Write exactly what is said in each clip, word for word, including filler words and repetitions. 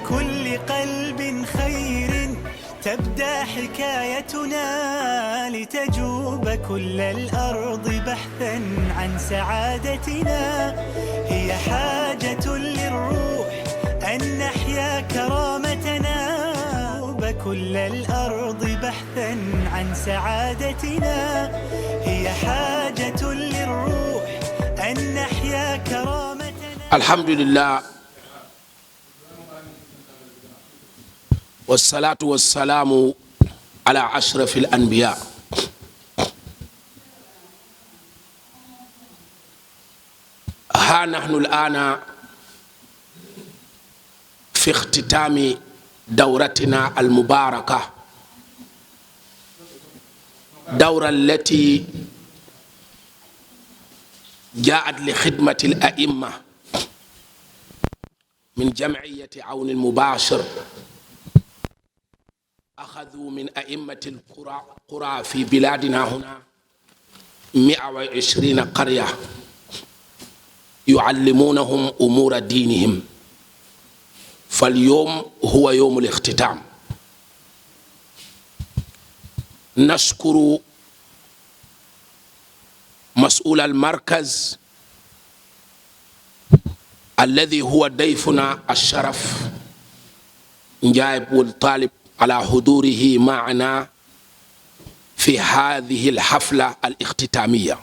كل قلب خير تبدأ حكايتنا، لتجوب كل الأرض بحثا عن سعادتنا. هي حاجة للروح أن نحيا كرامتنا، كل الأرض بحثا عن سعادتنا. هي حاجة للروح أن نحيا كرامتنا. الحمد لله. والصلاة والسلام على أشرف الأنبياء. ها نحن الآن في اختتام دورتنا المباركة، دورة التي جاءت لخدمة الأئمة من جمعية عون المباشر. أخذوا من أئمة القرى، قرى في بلادنا هنا مائة وعشرين قرية يعلمونهم أمور دينهم، فاليوم هو يوم الاختتام. نشكر مسؤول المركز الذي هو ضيفنا الشرف، نجايب والطالب، على حضوره معنا في هذه الحفلة الاختتامية.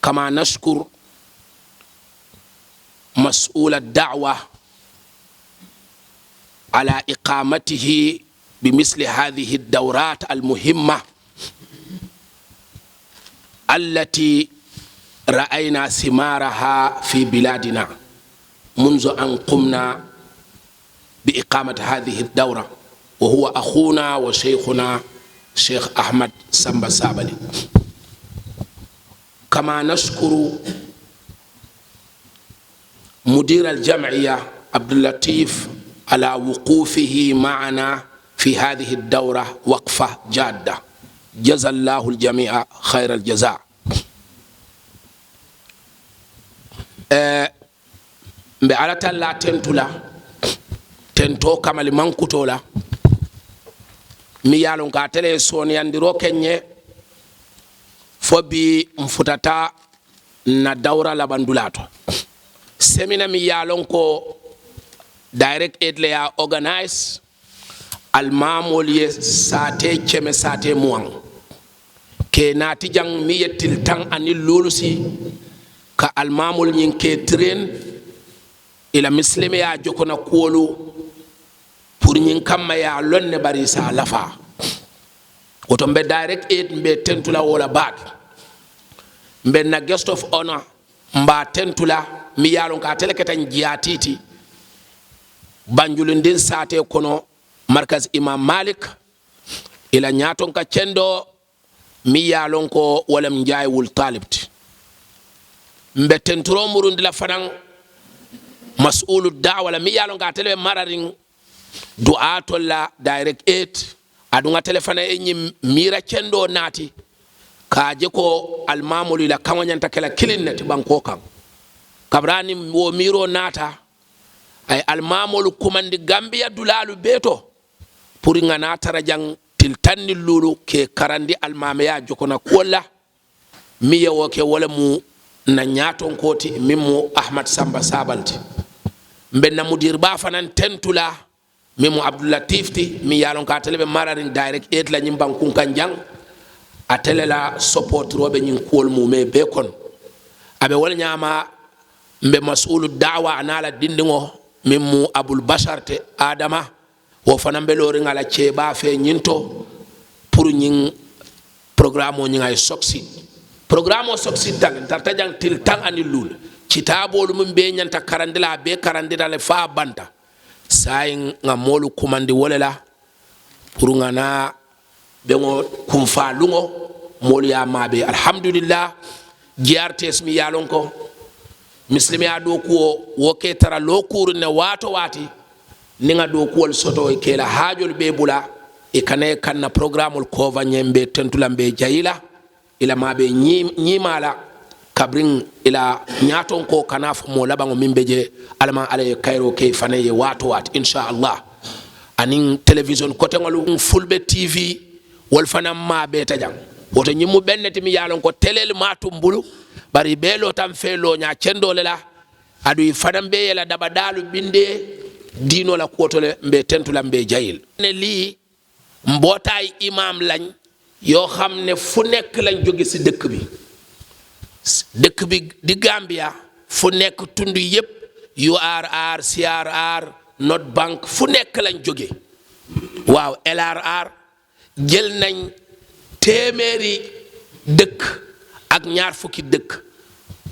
كما نشكر مسؤول الدعوة على إقامته بمثل هذه الدورات المهمة التي رأينا ثمارها في بلادنا منذ أن قمنا بإقامة هذه الدورة، وهو أخونا وشيخنا شيخ أحمد سامبا سابلي. كما نشكر مدير الجمعية عبد اللطيف على وقوفه معنا في هذه الدورة وقفة جادة. جزا الله الجميع خير الجزاء. Mbe Alla tallaa tentu la, tentoo kamalimankutoo la, miŋ ye a loŋ ko ate le ye sooneyandiroo ke n ye fo bii m̀ futata ǹ na dawura labandulaa to. Semina miŋ ye a loŋ ko direct aid le ye a organise, alimaamoolu ye saatee keme saatee muwaŋ ke naati jaŋ, miŋ ye tili taŋ aniŋ luulu sii ka alimaamoolu ñiŋ ke tiriŋ ì la misilimeyaa jokona kuwolu puru ñiŋ kamma ye a loŋ ne bari ì si a lafaa. Wo to m̀ be direct aid m̀ be tentu la wo la baake. M̀ be ǹ na guest of honour m̀ be a tentu la, miŋ ye a loŋ ko ate le keta ñiŋ jiyaatiti banjulundiŋ saatee kono markaz imam malik ì la ñaatonka kendoo, miŋ ye a loŋ ko wo le mu njaayi wulu taalib ti. M̀ be tenturoo murundi la fanaŋ masuulu daawa la, miŋ ye a loŋ ko ate le be marariŋ du'aatolu la direct aid. Aduŋ ate le fanaŋ ye ñiŋ miira kendoo naati ka a je ko alimaamoolu ì la kaŋo ñanta ke la kiliŋ ne ti bankoo kaŋ. Kabiriŋ a niŋ wo miiroo naata, a ye alimaamoolu kumandi gambiya dulaalu bee to puru ŋà naa tara jaŋ tili taŋ niŋ luulu ka ì karandi alimaameyaa jokona kuwolu la. Miŋ ye wo ke wo le mu ǹ na ñaatonkoo ti, miŋ mu ahamadu samba saabali ti. M̀ be ǹ na mudiiribaa fanaŋ tentu la, miŋ mu abdulatiifu ti, miŋ ye a loŋ ko ate le be marariŋ direct aid la ñiŋ bankunkaŋ jaŋ. Ate le la sopootiroo be ñiŋ kuwolu muumee bee kono. A be wo le ñaama, m̀ be masuulu daawa a niŋ a la dindiŋo, miŋ mu abulubasari ti, adama. Wo fanaŋ be looriŋ a la ceebaa fee ñiŋ to puru ñiŋ porogiraamoo ñiŋ a ye sokisidi. Porogiraamoo sokisidi ta le ǹ tarata jaŋ tili taŋ aniŋ luulu. Kitaaboolu muŋ bee ñanta karandi la a bee karandita le fo a banta. Saayiŋ ŋà moolu kumandi wo le la puru ŋà naa beŋo kunfaa luŋo moolu ye a maabee. Alhamudulilaa. G R T S miŋ ye a loŋ ko misilimeyaa dookuwo wo ka ì tara lookuuriŋ ne waati-wo-waati. Niŋ ŋà dookuwolu soto ì ka ì la haajoolu bee bula, ì kana ì kaŋ na porogiraamoolu koovaŋ ñe. M̀ be ì tentu la m̀ be ì jayi la ì la maabee ñiimaa la. kabiriŋ i la ñaatonkoo kana fo moo labaŋo meŋ be je. Alla maŋ alla ye kayiroo ke i fanaŋ ye waati wo waati insa allah. Aniŋ telewisiyoŋ koteŋolu fulbe tiivi wolu fanaŋ maa beeta jaŋ. Wo to ñiŋ mu beŋ ne ti meŋ ye a loŋ ko teleelu maŋ a tuŋ bulu bari i bee loota m fee looñaa kendoo le la. Aduŋ i fanaŋ be ye la dabadaalu bindee diinoo la kuwo to le. M be tentu la m be jayi le ne lii mbootaayi imaam lañ yoo xam ne fu nekk lañ jóge si dëkk bi. Dëkk bi di gambia fu nekk tund yépp. Urr crr north bank fu nekk lañ jóge. Waaw lrr jël nañ téeméeri dëkk ak ñaar fukki dëkk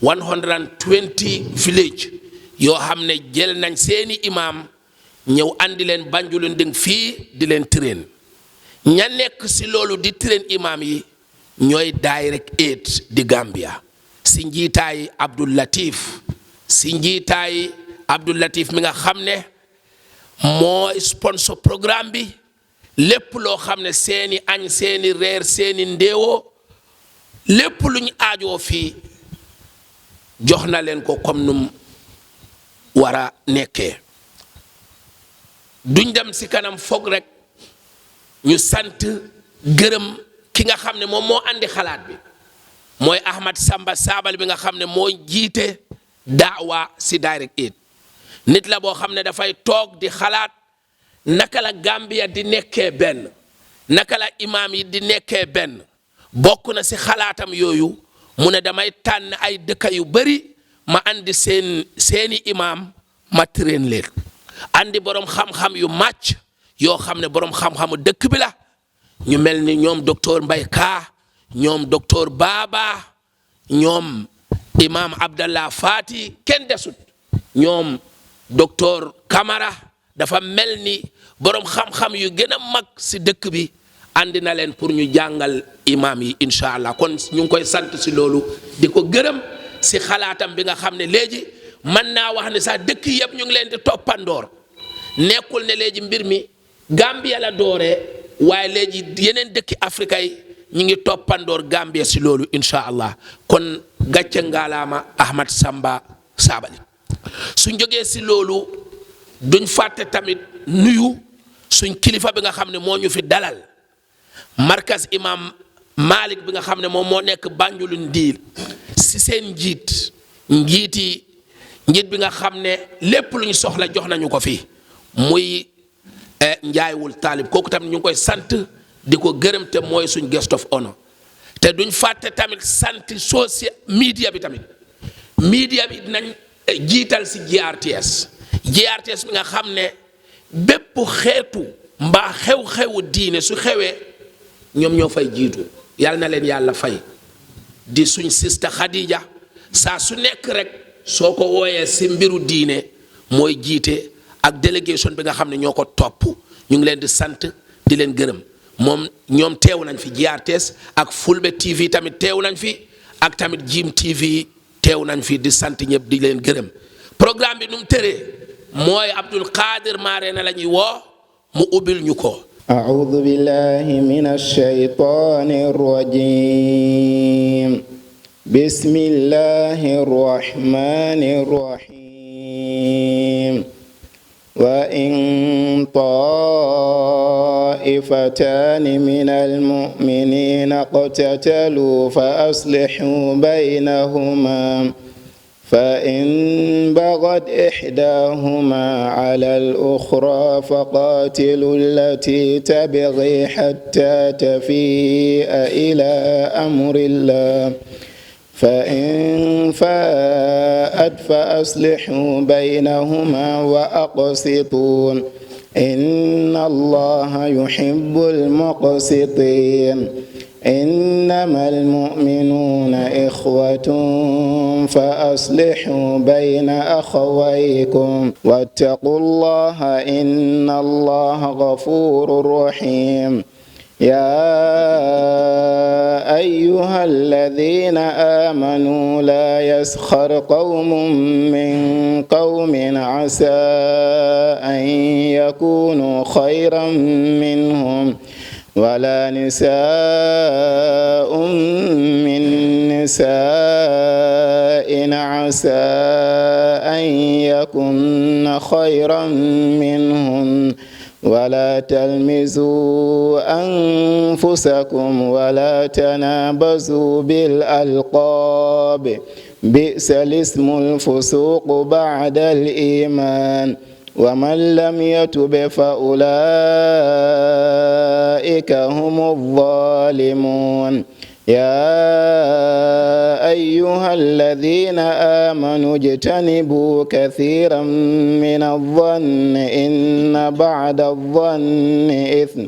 one hundred twenty village yoo xam ne jël nañ seeni imaam ñëw andi leen banjulun diŋ fii di leen train. Ña nekk si loolu di train imaam yi ñooy direct aid di gambia si njiitaay abdul latif si njiitaay abdul latif mi nga xam ne moo sponsor programme bi. Lépp loo xam ne seeni añ seeni reer seeni ndéewoo lépp luñ aajoo fii jox na leen ko comme num war a nekkee. Duñ dem si kanam foog rekk ñu sant gërëm ki nga xam ne moom moo andi xalaat bi mooy ahmad samba saabal bi nga xam ne moo jiite daawa si direct aid. Nit la boo xam ne dafay toog di xalaat naka la gambia di nekkee benn naka la imaam yi di nekkee benn. Bokk na si xalaatam yooyu mu ne damay tànn ay dëkka yu bari ma andi seen seeni imaam ma train leen andi boroom xam-xam yu màcc yoo xam ne boroom xam-xamu dëkk bi la. Ñu mel ni ñoom doktoor mbay kaa ñoom doktoor baaba ñoom imaam abdallah faati kenn desut. Ñoom doktoor kamara dafa mel ni boroom xam-xam yu gën a mag si dëkk bi andi na leen pour ñu jàngal imaam yi incha allah kon ñu ngi koy sant si loolu di ko gërëm si xalaatam bi nga xam ne léegi mën naa wax ne sax dëkk yëpp ñu ngi leen di toppandoor. Nekkul ne léegi mbir mi gambia la dooree waaye léegi yeneen dëkki afrika yi ñu ngi toppandoor gambia si loolu incha allah. Kon gàcce ngaalaama ahmad samba saabali. Suñ jógee si loolu duñ fàtte tamit nuyu suñ kilifa bi nga xam ne moo ñu fi dalal markas imam malik bi nga xam ne moom moo nekk banjulu ndiil si seen njiit njiiti njiit bi nga xam ne lépp luñ soxla jox nañu ko fi muy njaaywul taalib kooku tamit ñu ngi koy sant di ko gërëm te mooy suñ guest of honour. Te duñ fàtte tamit sant social media bi tamit media bi dinañ jiital si grts grts bi nga xam ne bépp xeetu mbaa xew-xewu diine su xewee ñoom ñoo fay jiitu. Yàlla na leen yàlla fay. Di suñ sista xadija saa su nekk rekk soo ko wooyee si mbiru diine mooy jiite ak délégation bi nga xam ne ñoo ko topp. Ñu ngi leen di sant di leen gërëm moom ñoom teew nañ fi grts ak fulbe tv tamit teew nañ fi ak tamit jim tv teew nañ fi di sant ñëpp di leen gërëm. Programme bi nu mu tëree mooy abdul qadir maarena la ñuy woo mu ubbil ñu ko. أعوذ بالله من الشيطان الرجيم. بسم الله الرحمن الرحيم. وإن طائفتان من المؤمنين اقتتلوا فأصلحوا بينهما فإن بغت إحداهما على الأخرى فقاتلوا التي تبغي حتى تفيء إلى أمر الله فإن فاءت فأصلحوا بينهما وأقسطوا إن الله يحب المقسطين. إنما المؤمنون إخوة فأصلحوا بين أخويكم واتقوا الله إن الله غفور رحيم. يا أيها الذين آمنوا لا يسخر قوم من قوم عسى أن يكونوا خيرا منهم ولا نساء من نساء عسى أن يكن خيرا منهن ولا تلمزوا أنفسكم ولا تنابزوا بالألقاب، بئس الاسم الفسوق بعد الإيمان، ومن لم يتب فأولئك هم الظالمون. يا أيها الذين آمنوا اجتنبوا كثيرا من الظن إن بعض الظن إثم،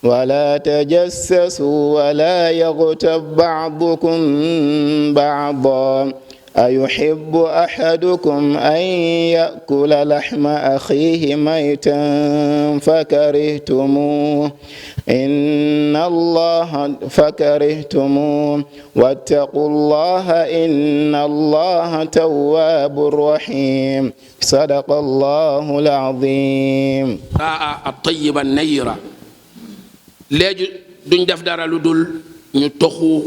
ولا تجسسوا ولا يغتب بعضكم بعضا، أيحب أحدكم أن يأكل لحم أخيه ميتا فكرهتموه، إن الله، فكرهتموه، واتقوا الله، إن الله تواب رحيم. صدق الله العظيم. Taa at-tayyiba an-nayira. Léegi duñ def dara lu dul ñu toxu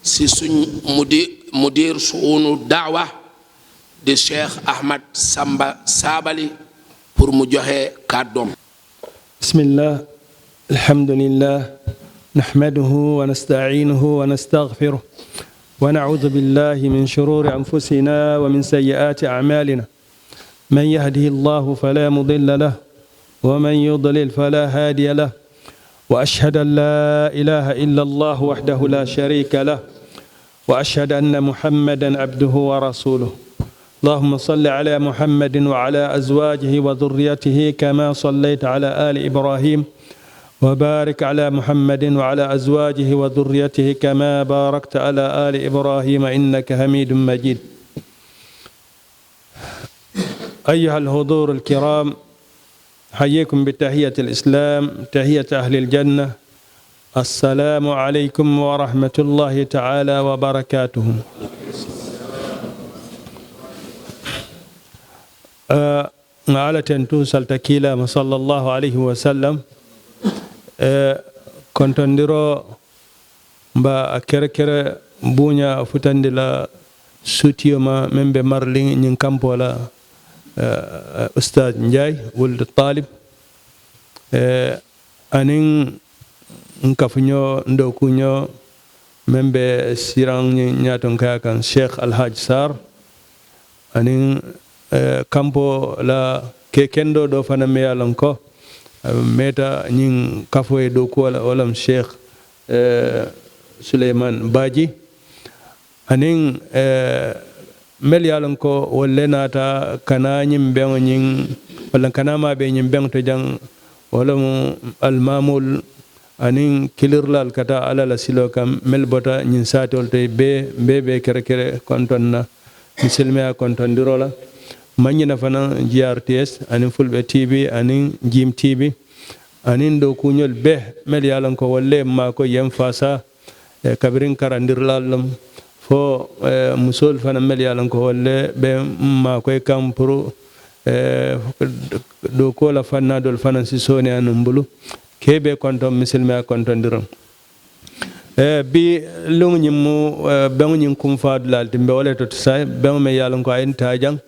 si suñ mudi-, mudir suunu daawa di Cheikh Ahmad Samba Sabali pour mu joxe kàddoom. بسم الله. الحمد لله. نحمده ونستعينه ونستغفره. ونعوذ بالله من شرور أنفسنا ومن سيئات أعمالنا. من يهده الله فلا مضل له، ومن يضلل فلا هادي له، وأشهد أن لا إله إلا الله وحده لا شريك له، وأشهد أن محمدا عبده ورسوله. اللهم صل على محمد وعلى أزواجه وذريته كما صليت على آل إبراهيم، وبارك على محمد وعلى أزواجه وذريته كما باركت على آل إبراهيم إنك حميد مجيد. أيها الحضور الكرام، أحييكم بتحية الإسلام، تحية أهل الجنة. السلام عليكم ورحمة الله تعالى وبركاته. Aa, ŋà Alla tentu, salita kiilaa ma, صلى الله عليه وسلم. Ee, kontondiroo, m̀ be a kerekere buuñaa futandi la suutiyo ma, meŋ be mariliŋ ñiŋ kampoo la, ee, Ustaaz Njaay Wuldu Taalib, ee, aniŋ ǹ kafuñoo, ǹ dookuuñoo, meŋ be siiraŋ ñiŋ ñaatonkoyaa kaŋ, Sheikh Alhaji Saar, aniŋ, ee, kampoo la ke-, kendoo doo fanaa meŋ ye a loŋ ko, ee, meeta ñiŋ kafoo ye dookuwo la, wo lemu Sheikh, ee, Suleyman Baaji, aniŋ, ee, melu ye a loŋ ko wolu le naata ka naa ñiŋ beŋo ñiŋ, walla ka naa maabee ñiŋ beŋo to jaŋ, wo lemu alimaamolu aniŋ kilirilaalu ka taa Alla la siloo kaŋ, melu bota ñiŋ saatoolu to, i bee, m̀ be, bee kerekere kontoŋ na, misilimeyaa kontondiroo la. Maŋ ñina fanaa G R T S aniŋ Fulbe T V aniŋ Jim T V aniŋ dookuuñolu bee, melu ye a loŋ ko wolu le ye m̀ maakoyi, ye m̀ faasaa, ee, kabiriŋ karandirilaalu lemu, fo, ee, musoolu fanaa, melu ye a loŋ ko wolu le be m̀ maakoyi kaŋ puru, ee, dookuwo la fannaa doolu fanaa si sooneeyaa nuŋ m̀ bulu, ka i bee kontoŋ misilimeyaa kontondiriŋ. Ee, bii luŋo ñiŋ mu, ee, beŋo ñiŋ kunfaadulaa le ti, m̀ be wo le to saayiŋ, beŋo meŋ ye a loŋ ko a ye ǹ taa jaŋ,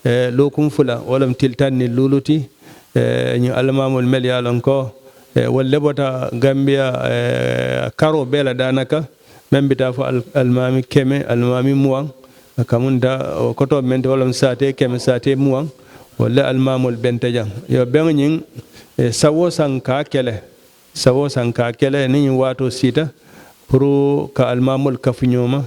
ee, lookuŋ fula, wo lemu tili taŋ niŋ luulu ti, ee, ñiŋ alimaamoolu melu ye a loŋ ko, ee, wolu le bota Gambiya, ee, karoo bee la daanaka, meŋ bi taa fo al-, alimaami keme, alimaami muwaŋ, a kamunta wo kotoo meŋ ti, wo lemu saatee keme, saatee muwaŋ, wolu le alimaamoolu benta jaŋ. Iyoo, beŋo ñiŋ, ee, saŋ woo saŋ ka a ke le, saŋ woo saŋ ka a ke le, niŋ ñiŋ waatoo siita, puru ka alimaamoolu kafu ñoo ma,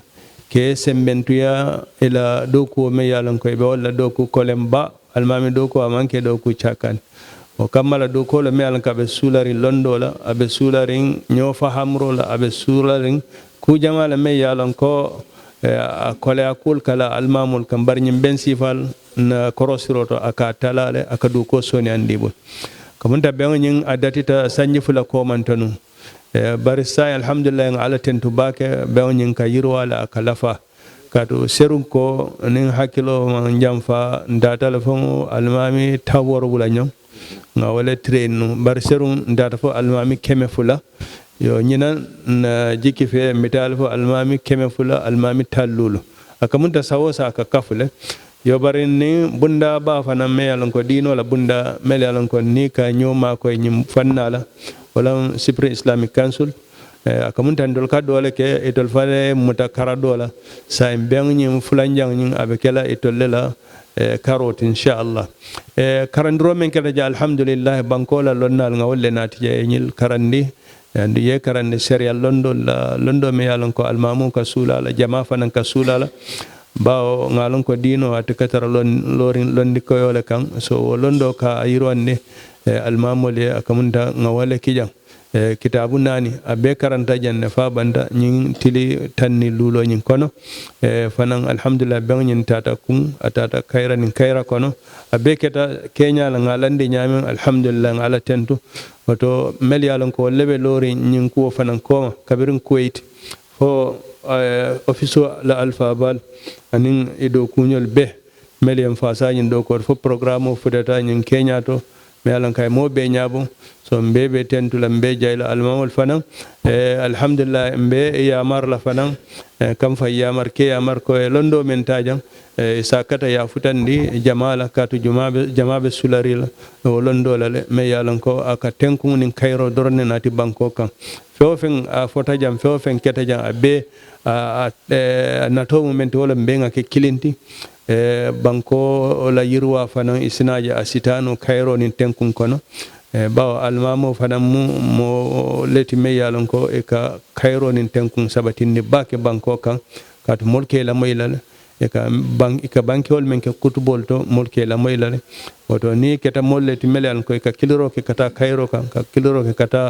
ka i sembentuyaa i la dookuwo meŋ ye a loŋ ko i be wo le la dookuu koleŋ baa, alimaami dookuwo, a maŋ ke dookuu caakaa ti. Wo kamma la, dookuwo le meŋ ye a loŋ ko a be suulariŋ londoo la, a be suulariŋ ñoo fahamuroo la, a be suulariŋ kuu jamaa le meŋ ye a loŋ ko, ee, a koleyaa kuwolu ka laa alimaamoolu kaŋ, bari ñiŋ beŋ siifaalu na koroosiroo to, a ka a talaa le, a ka dookuwo sooneeyandi i bulu. Kamunta beŋo ñiŋ, a datita sanji fula koomanto nuŋ. Ee, bari saayiŋ, alihamudulillahi, ŋà Alla tentu baake, beŋo ñiŋ ka yiriwaa le, a ka lafaa. Kaatu seruŋ ko, niŋ hakiloo maŋ janfa, ǹ taata le faŋo, alimaami taŋ wooro bula ñoŋ. ŋa wo le tireeni nuŋ bari seruŋ ntaata fo alimaami keme fula. Yo ñiŋ na n na jiki fee mitaali fo alimaami keme fula alimaami talluulu. A ka munta sawoo saa a ka kafu le. Yo bari niŋ bundaa baa fanaa meŋ ye a loŋ ko diinoo la bundaa meŋ ye a loŋ ko niŋ i ka ñoo maakoyi ñiŋ fannaa la. Wo le mu sipiriŋ islaamik kansul. A ka munta ntolu ka doo le ke itolu fanaa ye muta kara doo la. Saayiŋ beŋ ñiŋ fulanjaŋ ñiŋ a be ke la itolu le la. Karoo ti insa allah. Karandiroo meŋ keta jee alhamdulillahi bankoo la lonnaalu ŋa wolu le naati jee ye ñiŋ karandi. Anduŋ i ye i karandi sariya londoolu la londoo meŋ ye a loŋ ko alimaamoo ka suulaa la jamaa fanaŋ ka suulaa la. Baawo ŋa a loŋ ko diinoo ate ka tara londi koyoo le kaŋ so wo londoo ka a yiriwandi. Alimaamoolu ye a kamunta ŋa wo le ki jaŋ. Kitaabu naani a bee karanta jaŋ ne fo a banta ñiŋ tili taŋ niŋ luuloo ñiŋ kono. Fanaŋ alhamdulillahi beŋo ñiŋ taata kuŋ a taata kayira niŋ kayira kono. A bee keta keeñaa la ŋa a landi ñaameŋ alhamdulillahi ŋa alla tentu. Wo to melu ye a loŋ ko wolu le be looriŋ ñiŋ kuwo fanaŋ kooma kabiriŋ kuweyiti fo ofisoo la alifaa baalu aniŋ i dookuuñolu bee. Melu ye m faasaa ñiŋ dookuwo to fo porogiraamoo futata ñiŋ keeñaa to. Meŋ ye a loŋ ko a ye moo bee ñaaboŋ. So m bee be tentu la m bee jayi la alimaamoolu fanaŋ. Alhamdulillahi m be yaamari la fanaŋ. Ka m fayi yaamari ke yaamari ko ye londoo meŋ taa jaŋ. I si a kata yaafutandi jamaa la kaatu jamaa be sularii la. Wo londoo la le meŋ ye a loŋ ko a ka tenkuŋ niŋ kayiroo doroŋ ne naati bankoo kaŋ. Feŋ-wo-feŋ a fota jaŋ feŋ-wo-feŋ keta jaŋ a bee. A natoo mu meŋ ti wo le mbeŋ a ke kiliŋ ti. Bankoo la yiriwaa fanaŋ i si naa je a sitaa noo kayiroo niŋ tenkuŋ kono. Baawo alimaamoo fanaŋ mu moo le ti meŋ ye a loŋ ko i ka kayiroo niŋ tenkuŋ sabatindi baake bankoo kaŋ. Kaatu moolu ka i lamoyi la le i ka bankewolu meŋ ke kutuboolu to moolu ka i lamoyi la le. Wo to niŋ i keta moolu le ti melu ye a loŋ ko i ka kiliroo ke ka taa kayiroo kaŋ ka kiliroo ke ka taa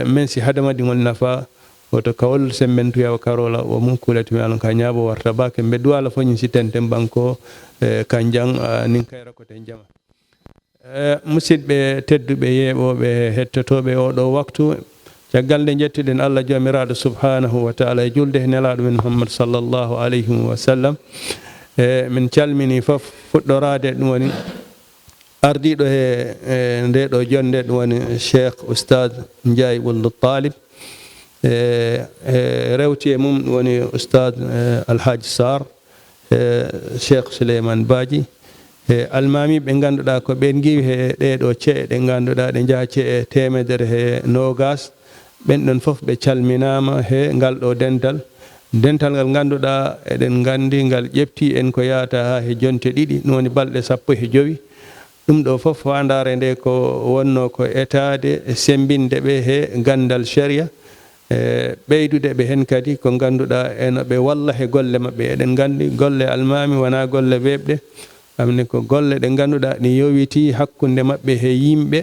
meŋ si hadamadiŋolu nafaa. Wo to ka wolu sembentuyaa wo karoo la wo mu kuu le ti meŋ ye a loŋ ko a ñaaboo warata baake mbe duwaa la fo ñiŋ si tenteŋ bankoo kanjaŋ niŋ kayira koteŋ jama. Musidɓe tedduɓe yeeɓooɓe hettotooɓe oo ɗoo waktu. Caggal nde njettuɗen allah joomiraaɗo subhaanahu wa taala e julde he nelaaɗo men muhammad sallallahu alayhi wa sallam. E min calminii fof fuɗɗoraade ɗum woni ardiiɗo he e ndee ɗoo jonnde ɗum woni cheikh oustad ndiaye wuldu talib. E rewti e mum ɗum woni oustad alhaaji sarr e cheikh souleyman baaji. E almaamiiɓe ɓe ngannduɗaa ko ɓeen ngiwi he ɗee ɗoo ce'e ɗe ngannduɗaa ɗe njaha ce'e teemedere he noogaas. Ɓeen ɗoon fof ɓe calminaama he ngal ɗoo dental. Dental ngal ngannduɗaa eɗen nganndi ngal ƴeftii en ko yahata haa he jonte ɗiɗi ɗum woni balɗe sappo he jowi. Ɗum ɗoo fof faandaare nde ko wonnoo ko etaade e semmbinde ɓe he ganndal sariya. E ɓeydude ɓe heen kadi ko ngannduɗaa eno ɓe walla he golle maɓɓe eɗen nganndi golle almaami wonaa golle weeɓɗe. Amni ko golle ɗe ngannduɗaa ɗi yowitii hakkunde maɓɓe he yimɓe.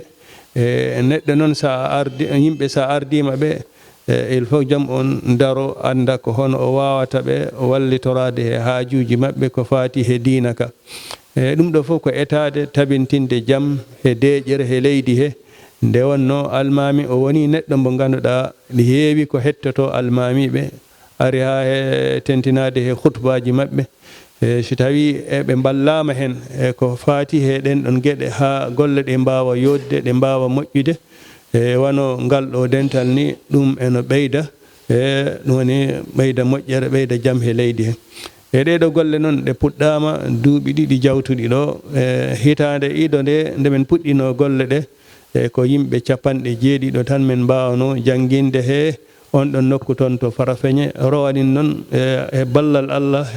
E neɗɗo noon so a ardi yimɓe so a ardiima ɓe e il faut joom on daro annda ko hono o waawata ɓe wallitoraade he haajuuji maɓɓe ko faati he diina ka. E ɗum ɗo fof ko etaade tabintinde jam he deeƴere he leydi he. Nde wonnoo almaami o wonii neɗɗo mbo ngannduɗaa ɗi heewi ko hettotoo almaamiiɓe ari haa he tentinaade he hutbaaji maɓɓe. E si tawii eɓe mballaama heen e ko faati he ɗeen ɗoon geɗe haa golle ɗe mbaawa yooɗde ɗe mbaawa moƴƴude. E wano ngal ɗoo dental ni ɗum eno ɓeyda e ɗum woni ɓeyda moƴƴere ɓeyda jam he leydi he. E ɗee ɗoo golle noon ɗe puɗɗaama duuɓi ɗiɗi jawtuɗi ɗoo e hitaande ido nde nde min puɗɗinoo golle ɗe e ko yimɓe capanɗe jeeɗiɗo tan min mbaawanoo jannginde he on ɗon nokku toon to farafeñe. Rowanin noon e ballal allah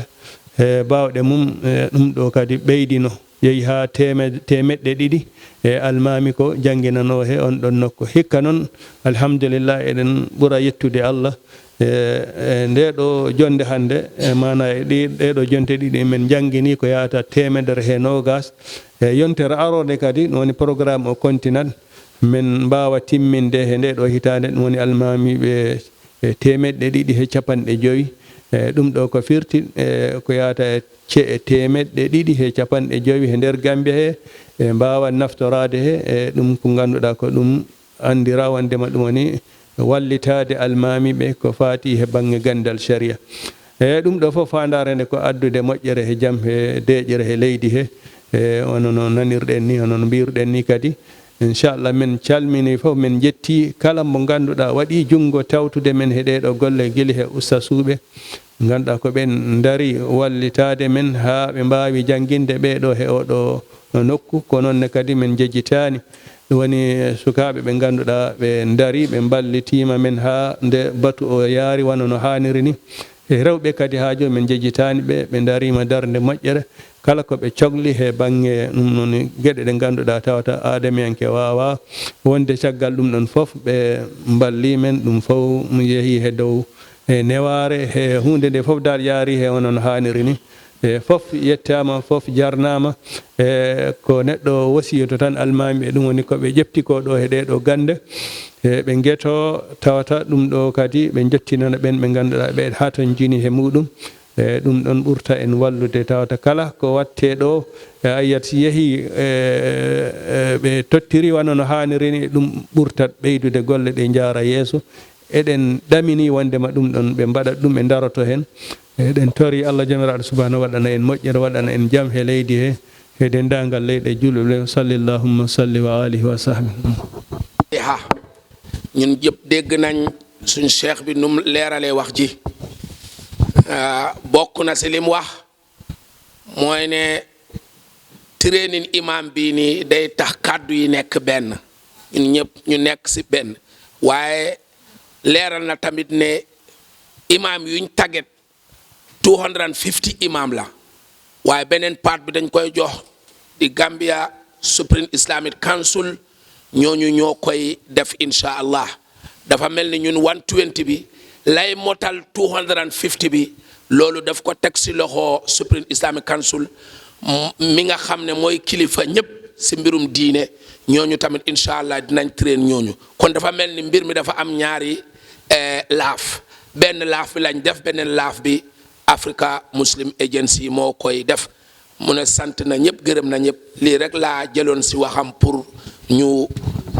e baawɗe mum e ɗum ɗoo kadi ɓeydino yehi haa teemeɗɗe ɗiɗi e almaami ko jannginanoo he on ɗon nokku hikka noon. Alhamdulillah eɗen ɓura yettude allah e ndee ɗoo jonnde hannde e maanaa e ɗee ɗoo jonte ɗiɗi min njannginii ko yahata teemedere he noogaas. E yontere aroore kadi ɗum woni porogaraamu o kontinat min mbaawa timminde he ndee ɗoo hitaande ɗum woni almaamiiɓe e teemeɗɗe ɗiɗi he capanɗe jowi. E ɗum ɗoo ko firti e ko yahata e ce'e teemeɗɗe ɗiɗi he capanɗe jowi he nder gammbiya he e mbaawa naftoraade he e ɗum ko ngannduɗaa ko ɗum anndiraa wonndema ɗum woni wallitaade almaamiiɓe ko faati he baŋŋe ganndal sariya. E ɗum ɗoo fof faandaare nde ko addude moƴƴere he jam he deeƴere he leydi he. E wano no nanirɗen ni, hono no mbiyruɗen ni kadi, inchallah men calminii fof, men njettii kala mo ngannduɗaa waɗii junngo tawtude men he ɗee ɗoo golle, gila he ustasuuɓe ngannduɗaa ko ɓeen ndarii wallitaade men haa ɓe mbaawi jannginde ɓee ɗoo he oo ɗoo nokku. Ko noon ne kadi men njejjitaani, ɗum woni sukaaɓe ɓe ngannduɗaa ɓe ndarii, ɓe mballitiima men haa nde batu o yaari wano no haaniri ni. E rewɓe kadi haa jooni men njejjitaani ɓe, ɓe ndariima darnde moƴƴere. Kala ko ɓe cokli he baŋŋe ɗum ɗoon geɗe ɗe ngannduɗaa tawata aadamiyanke waawaa wonde caggal ɗum ɗoon fof, ɓe mballii men. Ɗum fof yehii he dow e newaare, he huunde nde fof daal yaari he hono no haaniri ni. E fof yettaama, fof jarnaama. E ko neɗɗo wasiyoto tan almaami ɓe, ɗum woni ko ɓe ƴefti ko ɗo he ɗee ɗoo gannde. E ɓe ngetoo tawata ɗum ɗo kadi ɓe njottinana ɓeen ɓe ngannduɗaa ɓe haa toon njini he muuɗum. E ɗum ɗoon ɓurta en wallude tawata kala ko waɗtee ɗo, e a yiyat si yehii, e, e ɓe tottiri wano no haaniri ni, ɗum ɓurtat ɓeydude golle ɗe njaara yeeso. Eɗen ɗaminii wonndema ɗum ɗoon ɓe mbaɗat ɗum, ɓe ndaroto heen. Eɗen torii Allah Joomiraaɗo Subhaanahu waɗana en moƴƴere, waɗana en jam he leydi he, he denndaangal leyɗe juulɓe. Salli Allahumma salli wa alihi wa sahbihi. Ñun ñëpp dégg nañ suñ cheikh bi nu mu leeralee wax ji. Ah, bokk na si li mu wax mooy ne training imam bii nii day tax kàddu yi nekk benn, ñun ñëpp ñu nekk si benn. Waaye leeral na tamit ne imam yuñ tàggat two hundred and fifty imam la, waaye beneen part bi dañ koy jox di Gambia Supreme Islamic Council, ñooñu ñoo koy def, incha allah. Dafa mel ni ñun one twenty bi lay motal two hundred and fifty bi, loolu daf ko teg si loxo Supreme Islamic Council, m-, mi nga xam ne mooy kilifa ñëpp si mbirum diine. Ñooñu tamit, incha allah, dinañ train ñooñu. Kon dafa mel ni mbir mi dafa am ñaari, eh, laaf. Benn laaf bi lañ def, beneen laaf bi Africa Muslim Agency moo koy def. Mu ne sant na ñëpp, gërëm na ñëpp. Lii rek laa jëloon si waxam pour ñu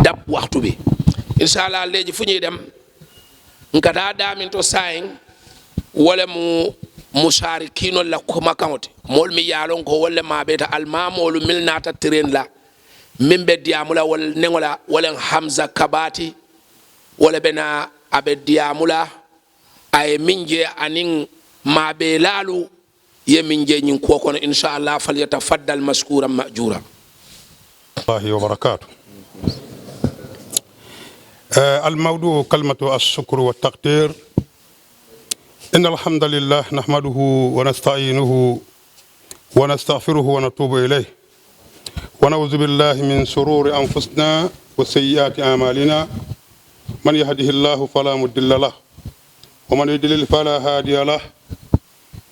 dab waxtu bi. Incha allah, léegi fu ñuy dem? Nka taa daaminto saayiŋ, wo le mu musaarikiinolu la kumakaŋo ti. Moolu mi ye a loŋ ko wolu le maabeeta alimaamoolu mennu naata train la, meŋ be diyaamu la wo le neŋo la, wo le Hamza Kabaati, wo le be naa, a be diyaamu la, a ye meŋ je aniŋ maabeelaalu ye meŋ je ñiŋ kuwo kono, incha allah, falyatafaddal mashkuran ma'juura. الله وبركاته. آه، الموضوع كلمة الشكر والتقدير. إن الحمد لله نحمده ونستعينه ونستغفره ونتوب إليه، ونعوذ بالله من شرور أنفسنا وسيئات أعمالنا. من يهده الله فلا مضل له، ومن يضلل فلا هادي له.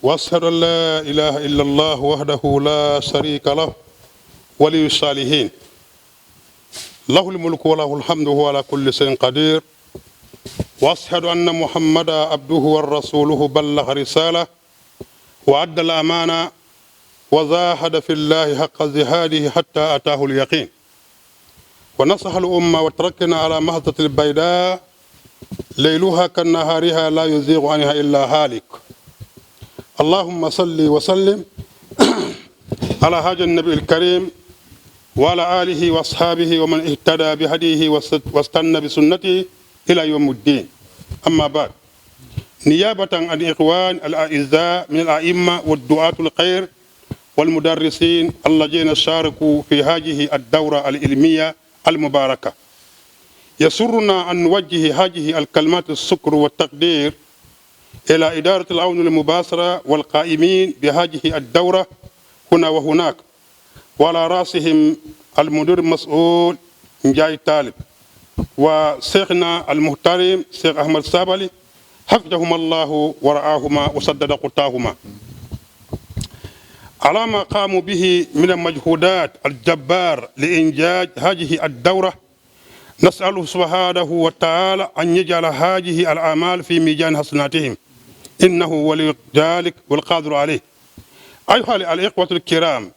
وأشهد أن لا إله إلا الله وحده لا شريك له، ولي الصالحين، له الملك وله الحمد وهو على كل شيء قدير. وأشهد أن محمدا عبده ورسوله، بلغ الرسالة وأدى الأمانة وجاهد في الله حق جهاده حتى أتاه اليقين. ونصح الأمة وتركنا على محجة البيضاء ليلها كنهارها لا يزيغ عنها إلا هالك. اللهم صل وسلم على هذا النبي الكريم وعلى آله وأصحابه ومن اهتدى بهديه واست-، واستن بسنته إلى يوم الدين. أما بعد، نيابة عن الإخوان الأعزاء من الأئمة والدعاة الخير والمدرسين الذين شاركوا في هذه الدورة العلمية المباركة، يسرنا أن نوجه هذه الكلمات الشكر والتقدير إلى إدارة العون المباشرة والقائمين بهذه الدورة هنا وهناك، وعلى رأسهم المدير المسؤول نجاي طالب، وشيخنا المحترم شيخ أحمد سابلي، حفظهما الله ورعاهما وسدد خطاهما على ما قاموا به من المجهودات الجبار لإنجاز هذه الدورة. نسأله سبحانه وتعالى أن يجعل هذه الأعمال في ميزان حسناتهم، إنه ولي ذلك والقادر عليه. أيها الإخوة الكرام،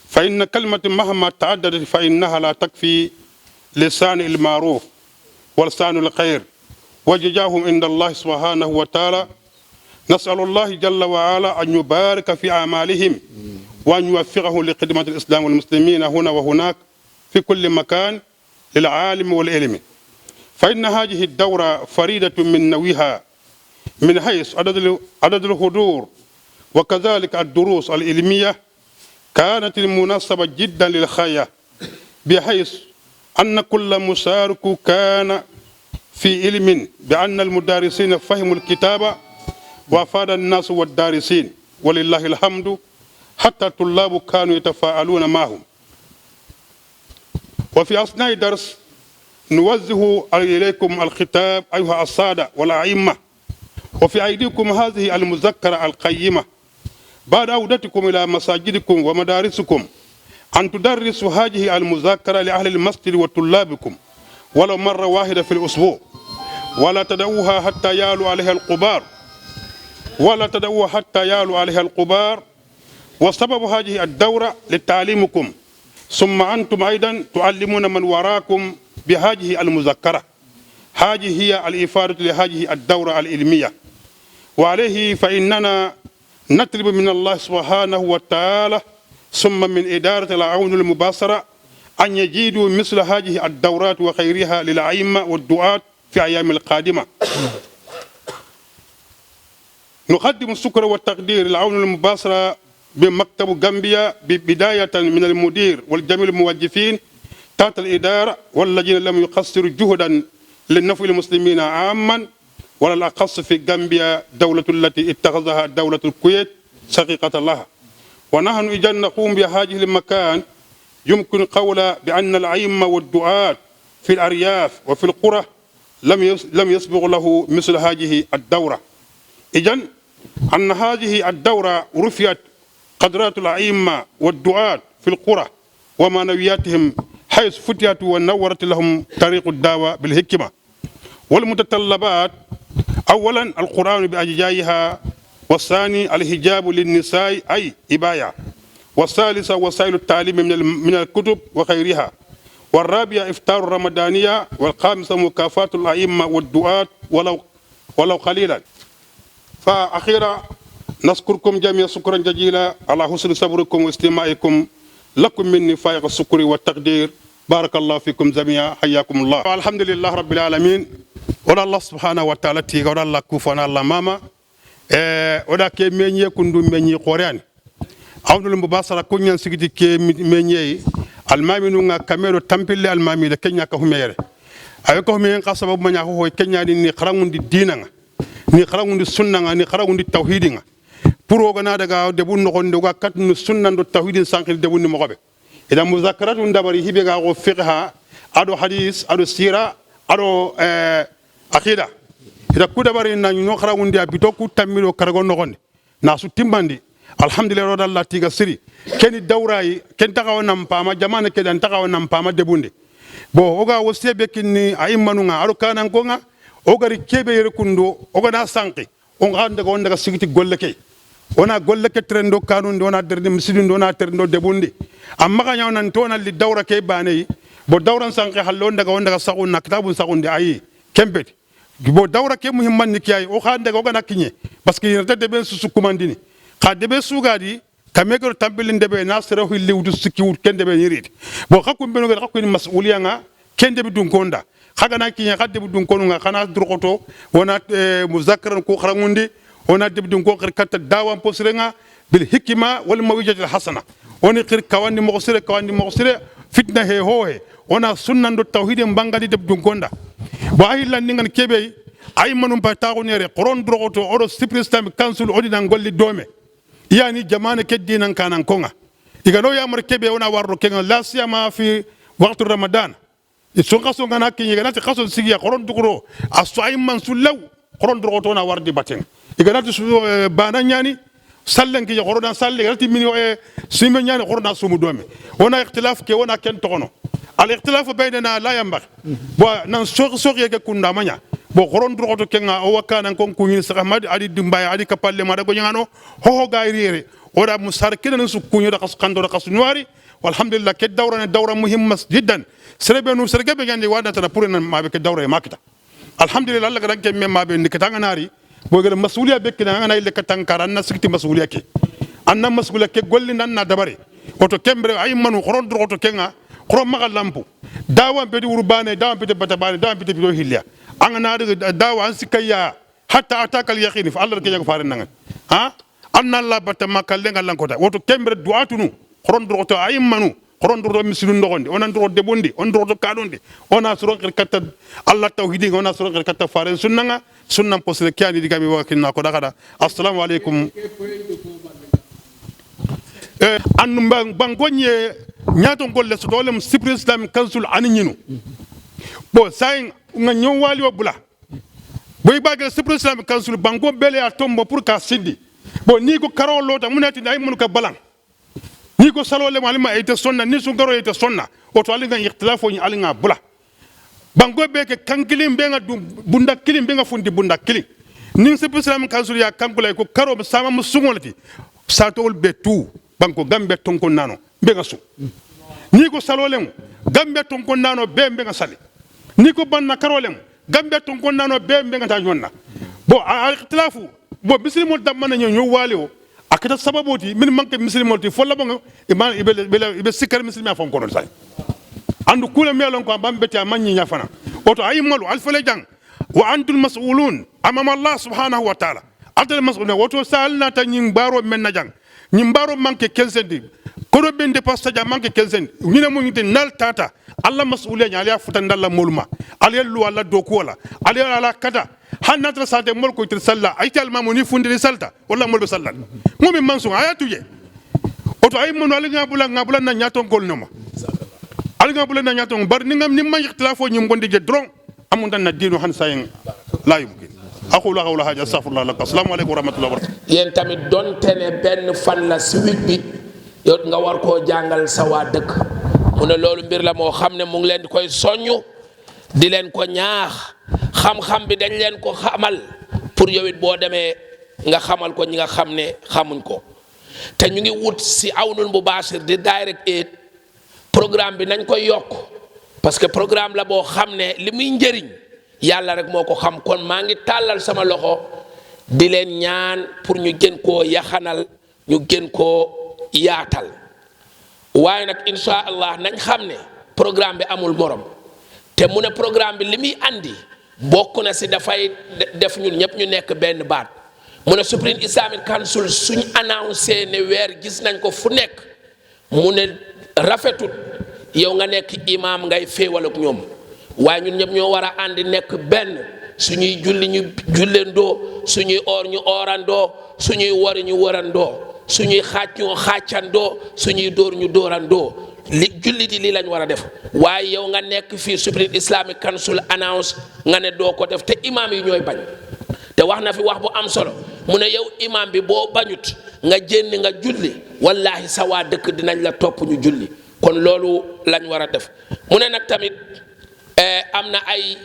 فإن كلمة مهما تعددت فإنها لا تكفي لصانع المعروف ولصانع الخير، وجزاهم عند الله سبحانه وتعالى. نسأل الله جل وعلا أن يبارك في أعمالهم وأن يوفقه لخدمة الإسلام والمسلمين هنا وهناك في كل مكان للعالم والعلم. فإن هذه الدورة فريدة من نوعها، من حيث عدد ال-، عدد الحضور، وكذلك الدروس العلمية كانت مناسبة جدا للغاية، بحيث أن كل مشارك كان في علم بأن المدرسين فهموا الكتاب وأفاد الناس والدارسين، ولله الحمد، حتى الطلاب كانوا يتفاعلون معهم. وفي أثناء الدرس نوجه إليكم الخطاب أيها السادة والأئمة، وفي أيديكم هذه المذكرة القيمة بعد عودتكم إلى مساجدكم ومدارسكم أن تدرسوا هذه المذكرة لأهل المسجد وطلابكم ولو مرة واحدة في الأسبوع، ولا تدعوها حتى يعلو عليها الغبار، ولا تدعوها حتى يعلو عليها الغبار. وسبب هذه الدورة لتعليمكم، ثم أنتم أيضا تعلمون من وراءكم بهذه المذكرة. هذه هي الإفادة لهذه الدورة العلمية. وعليه فإننا نطلب من الله سبحانه وتعالى ثم من إدارة العون المباشرة أن يزيدوا مثل هذه الدورات وخيرها للأئمة والدعاة في أيام القادمة. نقدم الشكر والتقدير للعون المباشرة بمكتب غامبيا، ب-، بداية من المدير والجميع الموظفين تحت الإدارة والذين لم يقصروا جهدا لنفع المسلمين عاما، وعلى الأخص في غامبيا دولة التي اتخذها دولة الكويت شقيقة لها. ونحن إذا نقوم بهذه المكان، يمكن قول بأن الأئمة والدعاة في الأرياف وفي القرى لم يس-، لم يسبق له مثل هذه الدورة. إذن أن هذه الدورة رفعت قدرات الأئمة والدعاة في القرى ومعنوياتهم، حيث فتحت ونورت لهم طريق الدعوة بالحكمة. والمتطلبات: أولا القرآن بأجزائها، والثاني الحجاب للنساء أي عباية، والثالثة وسائل التعليم من ال-، من الكتب وغيرها، والرابعة إفطار رمضانية، والخامسة مكافأة الأئمة والدعاة ولو، ولو قليلا. فأخيرا نشكركم جميعا شكرا جزيلا على حسن صبركم واستماعكم، لكم مني فائق الشكر والتقدير. بارك الله فيكم جميعا، حياكم الله. الحمد لله رب العالمين. Wo da Allah subhanahu wa taala tiiga, wo da Allah kuufa, wo da Allah maama. Ee, wo da ke meñee kundu meñi xooreyaani. Awnul mubasara ko ñaŋ sigiti ke meñee yi. Almaami nuŋ ŋa kameero tampille almaami de ke ñaa ka hume yere. A ye ka hume ŋa xa sababu ma ñaa hohoyi ke ñaani ni xaraŋundi diina ŋa, ni xaraŋundi sunna ŋa, ni xaraŋundi tawhiidi ŋa. Puru wo ga naa daga debu noxondi wo ga katunu sunna ndo tawhiidi sanqiri debundi moxo be. I da muzakaratu dabari hibe ga xo fiqha, ado hadis, ado sira, ado, eh, akida. I da ku dabari na ñoo xaraŋundi a bito ku tammi do karago noxondi. Na su timmandi. Alhamdulillahi, wo da Allah tiiga siri. Ke ni dawra yi, ke nta xawa nan paama, jamaane ke da nta xawa nan paama debundi. Bon, wo ga wasiye be kinni a immanu ŋa, ado kaananko ŋa, wo gari ke be yere kundo, wo ga na sanqi. Wo xa daga, wo daga sigiti golle ke. Wo na golle ke terendo kanundi, wo na derindi misidundi, wo na terendo debundi. Amma xa ña wo nanti wo na li dawra ke baane yi. Bon, dawran sanqi halle wo daga, wo daga saxun na kitaabun saxundi a yi. Ke be ti. Bon, dawra ke muhimman ni ke a yi, wo xa daga wo ga na kiñe. Parce que i nata deben su su kumandini. Xa debe su ga di, kame ke do tambilin debe na sere hilli wutu sikki wutu ken debe ni riti. Bon, xa kun benu ga di xa kun masuliya ŋa, ken debi dunkonda. Xa ga na kiñe xa debi dunkonu ŋa, xa na duroxoto, wo na, eh, muzakaran ku xaraŋundi, wo na debi dunkon xiri katta dawan posire ŋa, bil hikima wal mawijatil hasana. Wo ni xiri kawandi moxo sire, kawandi moxo sire, fitina he ho he. Wo na sunna ndo tawhiidin bangandi debi dunkonda. Bon, a hillandin ŋa ni ke be, a immanun pay taaxu nere, xoron duroxoto, wo do sipri islamic council, wo di nan golli doome. I ya ni jamaane ke diinan kaananko ŋa. I ga no yaamari ke be, wo na wari do ke ŋa, la siyama fi waxtu ramadan. I su xaso ga na kiñe, i ga na ti xaso sigi ya, xoron dukuro, a su a imman su law, xoron duroxoto na wari di baten. I ga na ti su, eh, baana ñaani, sallen kiñe, xoron na salle, i ga na ti mini, eh, sime ñaani, xoron na sumu doome. Wo na ixtilaf ke, wo na ken toxono. Al ixtilaf baynana la yanbaxi. Bon, nan soxi, soxi ye ke kunda ma ña. Bon, xoron duroxoto ke ŋa, wo wa kaanankon kuñini saxa ma di, a di dimbaye, a di kapalle ma da goñaŋano, hoho ga iri yere. Wo da musari kinani su kuño da xasu kanto da xasu ñuwari. Walhamdulillah, ke dawra ni dawra muhimma jiddan. Sere be nu, sere ke be ñandi wa da tara pure nan ma be ke dawra ma kita. Alhamdulillah, Allah ga da ke me ma be ni kata ŋa nari. Bo gele masuliya be kina ŋa na ile kata ŋa kara na sikiti masuliya ke. An na masigula ke gollindi an na dabari. Wo to kembere a yi manu xoron doroxoto keŋa. Xoron maxa lampu. Daawa n peti wuru baane daawa n peti bata baane daawa n peti pito hilliya. An ga na daawa an sikka ya. Hatta a ta kal yaqiini fo alla la ke jaŋa faare naŋa. Ha an na la bata ma kalleŋa lankota wo to kembere duwatunu. Xoron doroxoto a yi manu. Xoron doroxoto misirun doxondi wo na doroxoto debondi wo na doroxoto kaadondi. Wo na soron xiri katta alla tawhidiŋa wo na soron xiri katta faaren sunnaŋa. Sunnan posire ke a ni digami waga kinna ko daxada. Assalamu aleykum. Annu banko ñe ñaato golle soto wo le mu sipiri islami kansul ani ñinu. Bon saayiŋ ŋa ñoŋ waali wo bula. Bon i baake sipiri islami kansul banko bee le ye a tombo puru ka a sindi. Bon niŋ i ko karoo loota muŋ ne ye a tindi a ye munu ka balaŋ. Niŋ i ko saloo le mu ali ma ite sonna niŋ sunkaroo ye ite sonna. Wo to ali ŋa itilafoo ñiŋ ali ŋa a bula. Bankoo bee ke kaŋ kiliŋ be ŋa duŋ bunda kiliŋ be ŋa funti bunda kiliŋ. Niŋ sippi silaami kansuru ye a kaŋ ku la i ko karoo be saama mu suŋo le ti. Saatoo wolu be tuu bankoo gambiya tonkoŋ naanoo be ŋa suŋ. Niŋ i ko saloo le mu gambiya tonkoŋ naanoo bee be ŋa sali. Niŋ i ko banna karoo le mu gambiya tonkoŋ naanoo bee be ŋa taa ñoŋ na. Bon a itilaafu. Bon misilimoolu dammaŋ na ñoo ñoo waali wo. A keta sababoo ti mennu maŋ ke misilimoolu ti fo labaŋo. I be sikkari misilimiyaa faŋ kono le saayiŋ. Andu kuu le miŋ ye a loŋ ko a maŋ beti a maŋ ñiiñaa fanaa. Wo to a yimmalu ali fo le jaŋ. Wa antul masulun amama allah subhanahu wa taala. Ali te le masuluna wo to saayiŋ ali naata ñiŋ baaroo meŋ na jaŋ. Ñiŋ baaroo maŋ ke kenseŋ ti. Kodo be nte pasita jaŋ maŋ ke kenseŋ ti ñiŋ ne mu ñiŋ ti niŋ ali taata. Ali la masuliyaa ñiŋ ali ye a futandi ali la moolu ma. Ali ye luu ali la dookuwo la. Ali ye ali la kata. Hani niŋ a tara saatee moolu ko itelu sali la a ite alimaamoo niŋ i funtita i salita. Walla moolu be sali la le. Moo meŋ maŋ suŋ a ye a tu jee. Wo to a ye manu ali ŋa a bula ŋa a bula na ñaatonkoolu nooma. Ali ŋa a bula na ñaatonko bari niŋ maŋ itilafoo ñiŋ bondi je doroŋ. A munta na diinoo hani saayiŋ. Laa yumkin. Aqulu qawla haza astaghfirullah lakum assalamu aleykum wa rahmatullahi wa barakatuh. Yéen tamit donte ne benn fan la si wik bi yow nga war koo jàngal sa waa dëkk. Mu ne loolu mbir la moo xam ne mu ngi leen di koy soññu. Di leen ko ñaax. Xam-xam bi dañ leen ko xamal pour yow it boo demee nga xamal ko ñi nga xam ne xamuñ ko. Te ñu ngi wut si awnul mubashir di direct aid. Programme bi nañ koy yokk parce que programme la boo xam ne li muy njëriñ yàlla rek moo ko xam kon maa ngi tàllal sama loxo di leen ñaan pour ñu gën koo yaxanal ñu gën koo yaatal. Waaye nag incha allah nañ xam ne programme bi amul morom. Te mu ne programme bi li muy andi bokk na si dafay def ñun ñëpp ñu nekk benn baat. Mu ne supreme islamic council suñ annoncé ne weer gis nañ ko fu nekk. Mu ne rafetut yow nga nekk imaam ngay féewal ak ñoom. Waaye ñun ñëpp ñoo war a àndi nekk benn. Suñuy julli ñu julleendoo suñuy oor ñu oorandoo suñuy wori ñu worandoo suñuy xàcc ñu xàccandoo suñuy dóor ñu dóorandoo. Li jullit yi lii lañ war a def. Waaye yow nga nekk fii supreme islamic council announce nga ne doo ko def te imaam yi ñooy bañ. Te wax na fi wax bu am solo mu ne yow imaam bi boo bañut nga jénn nga julli wallaahi sa waa dëkk dinañ la topp ñu julli. Kon loolu lañ war a def. Mu ne nag tamit am na ay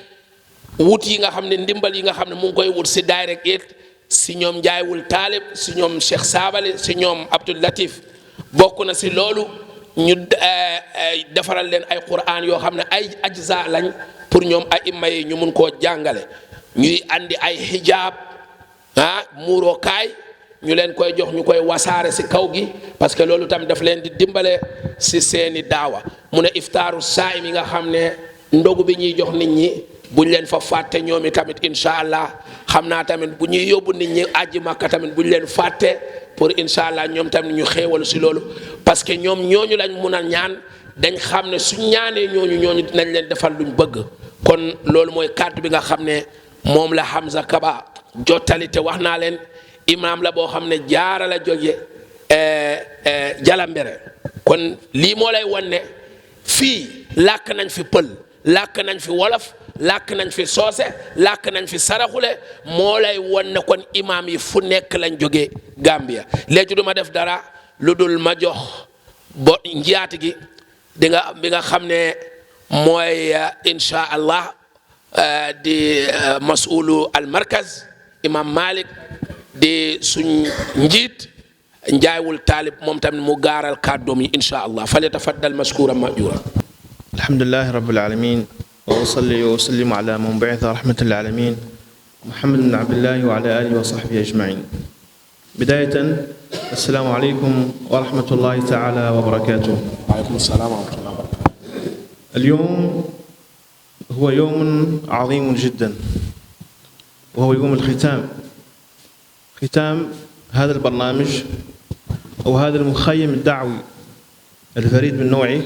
wut yi nga xam ne ndimbal yi nga xam ne mu ngi koy wut si direct aid si ñoom Njaay wul Taalib si ñoom Cheikh Saabali si ñoom Abdul Latif. Bokk na si loolu ñu defaral leen ay Qur'an yoo xam ne ay ajza lañ pour ñoom aima yi ñu mun koo jàngale. Ñuy andi ay hijab ah muuroo kaay ñu leen koy jox ñu koy wasaare si kaw gi. Parce que loolu tam daf leen di dimbale si seeni daawa. Mu ne iftaaru saayim yi nga xam ne ndogu bi ñuy jox nit ñi buñ leen fa fàtte ñoom i tamit incha allah. Xam naa tamit bu ñuy yóbbu nit ñi aji makka tamit buñ leen fàtte pour incha allah ñoom tamit ñu xéewal si loolu. Parce que ñoom ñooñu lañ mun a ñaan dañ xam ne suñ ñaanee ñooñu ñooñu dinañ leen defal luñ bëgg. Kon loolu mooy kàddu bi nga xam ne moom la Hamza Kaba jottali te wax naa leen imaam la boo xam ne jaara la jóge. Jalambere. Kon lii moo lay won ne fii làkk nañ fi pël, làkk nañ fi wolof, làkk nañ fi soose, làkk nañ fi saraxule. Moo lay won ne kon imaam yi fu nekk lañ jóge Gambia. Léegi duma def dara lu dul ma jox bo njiyaati gi di nga bi nga xam ne mooy incha allah di masulu al markaz imam Malik di suñ njiit Njaay wul Taalib moom tamit mu gaaral kàddoom yi incha allah. Fal yatafaddal mashkuran majura. Alhamdulillahi rabbil alamin. Wa usalli wa usallimu ala man bu'itha rahmatan lil alamin. Muhammad ibn Abdillahi wa ala alihi wa sahbihi ajmain. Bidayatan السلام عليكم ورحمة الله تعالى وبركاته. وعليكم السلام ورحمة الله وبركاته. اليوم هو يوم عظيم جدا، وهو يوم الختام، ختام هذا البرنامج أو هذا المخيم الدعوي الفريد من نوعه.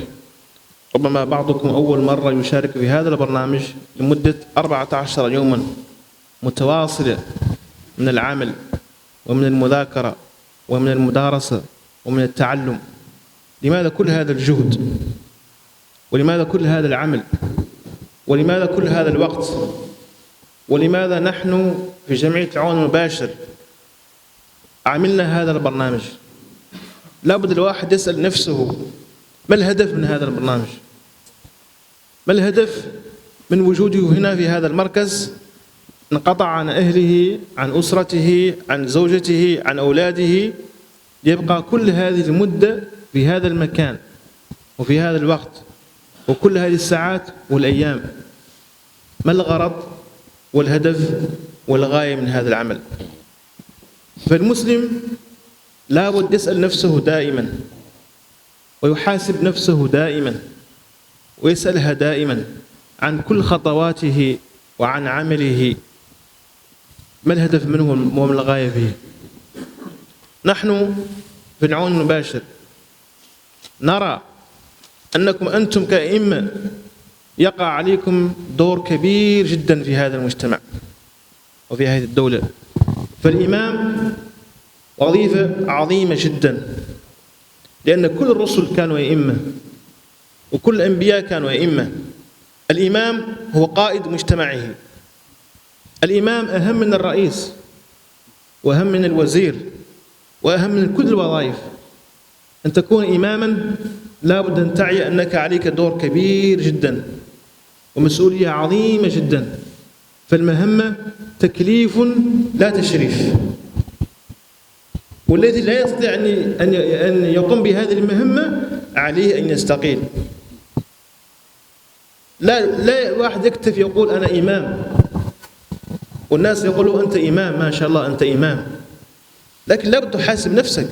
ربما بعضكم أول مرة يشارك في هذا البرنامج لمدة أربعة عشر يوما متواصلة من العمل ومن المذاكرة ومن المدارسة ومن التعلم. لماذا كل هذا الجهد؟ ولماذا كل هذا العمل؟ ولماذا كل هذا الوقت؟ ولماذا نحن في جمعية العون المباشر عملنا هذا البرنامج؟ لابد الواحد يسأل نفسه: ما الهدف من هذا البرنامج؟ ما الهدف من وجوده هنا في هذا المركز؟ انقطع عن أهله، عن أسرته، عن زوجته، عن أولاده، ليبقى كل هذه المدة في هذا المكان وفي هذا الوقت وكل هذه الساعات والأيام. ما الغرض والهدف والغاية من هذا العمل؟ فالمسلم لا بد يسأل نفسه دائما، ويحاسب نفسه دائما، ويسألها دائما عن كل خطواته وعن عمله، ما الهدف منه وما الغاية فيه؟ نحن في العون المباشر نرى أنكم أنتم كأئمة يقع عليكم دور كبير جدا في هذا المجتمع وفي هذه الدولة. فالإمام وظيفة عظيمة جدا، لأن كل الرسل كانوا أئمة، وكل الأنبياء كانوا أئمة. الإمام هو قائد مجتمعه. الإمام أهم من الرئيس، وأهم من الوزير، وأهم من كل الوظائف. أن تكون إماما لا بد أن تعي أنك عليك دور كبير جدا ومسؤولية عظيمة جدا. فالمهمة تكليف لا تشريف، والذي لا يستطيع أن أن أن يقوم بهذه المهمة عليه أن يستقيل. لا، لا واحد يكتفي يقول: أنا إمام، والناس يقولوا: أنت إمام، ما شاء الله، أنت إمام. لكن لابد تحاسب نفسك،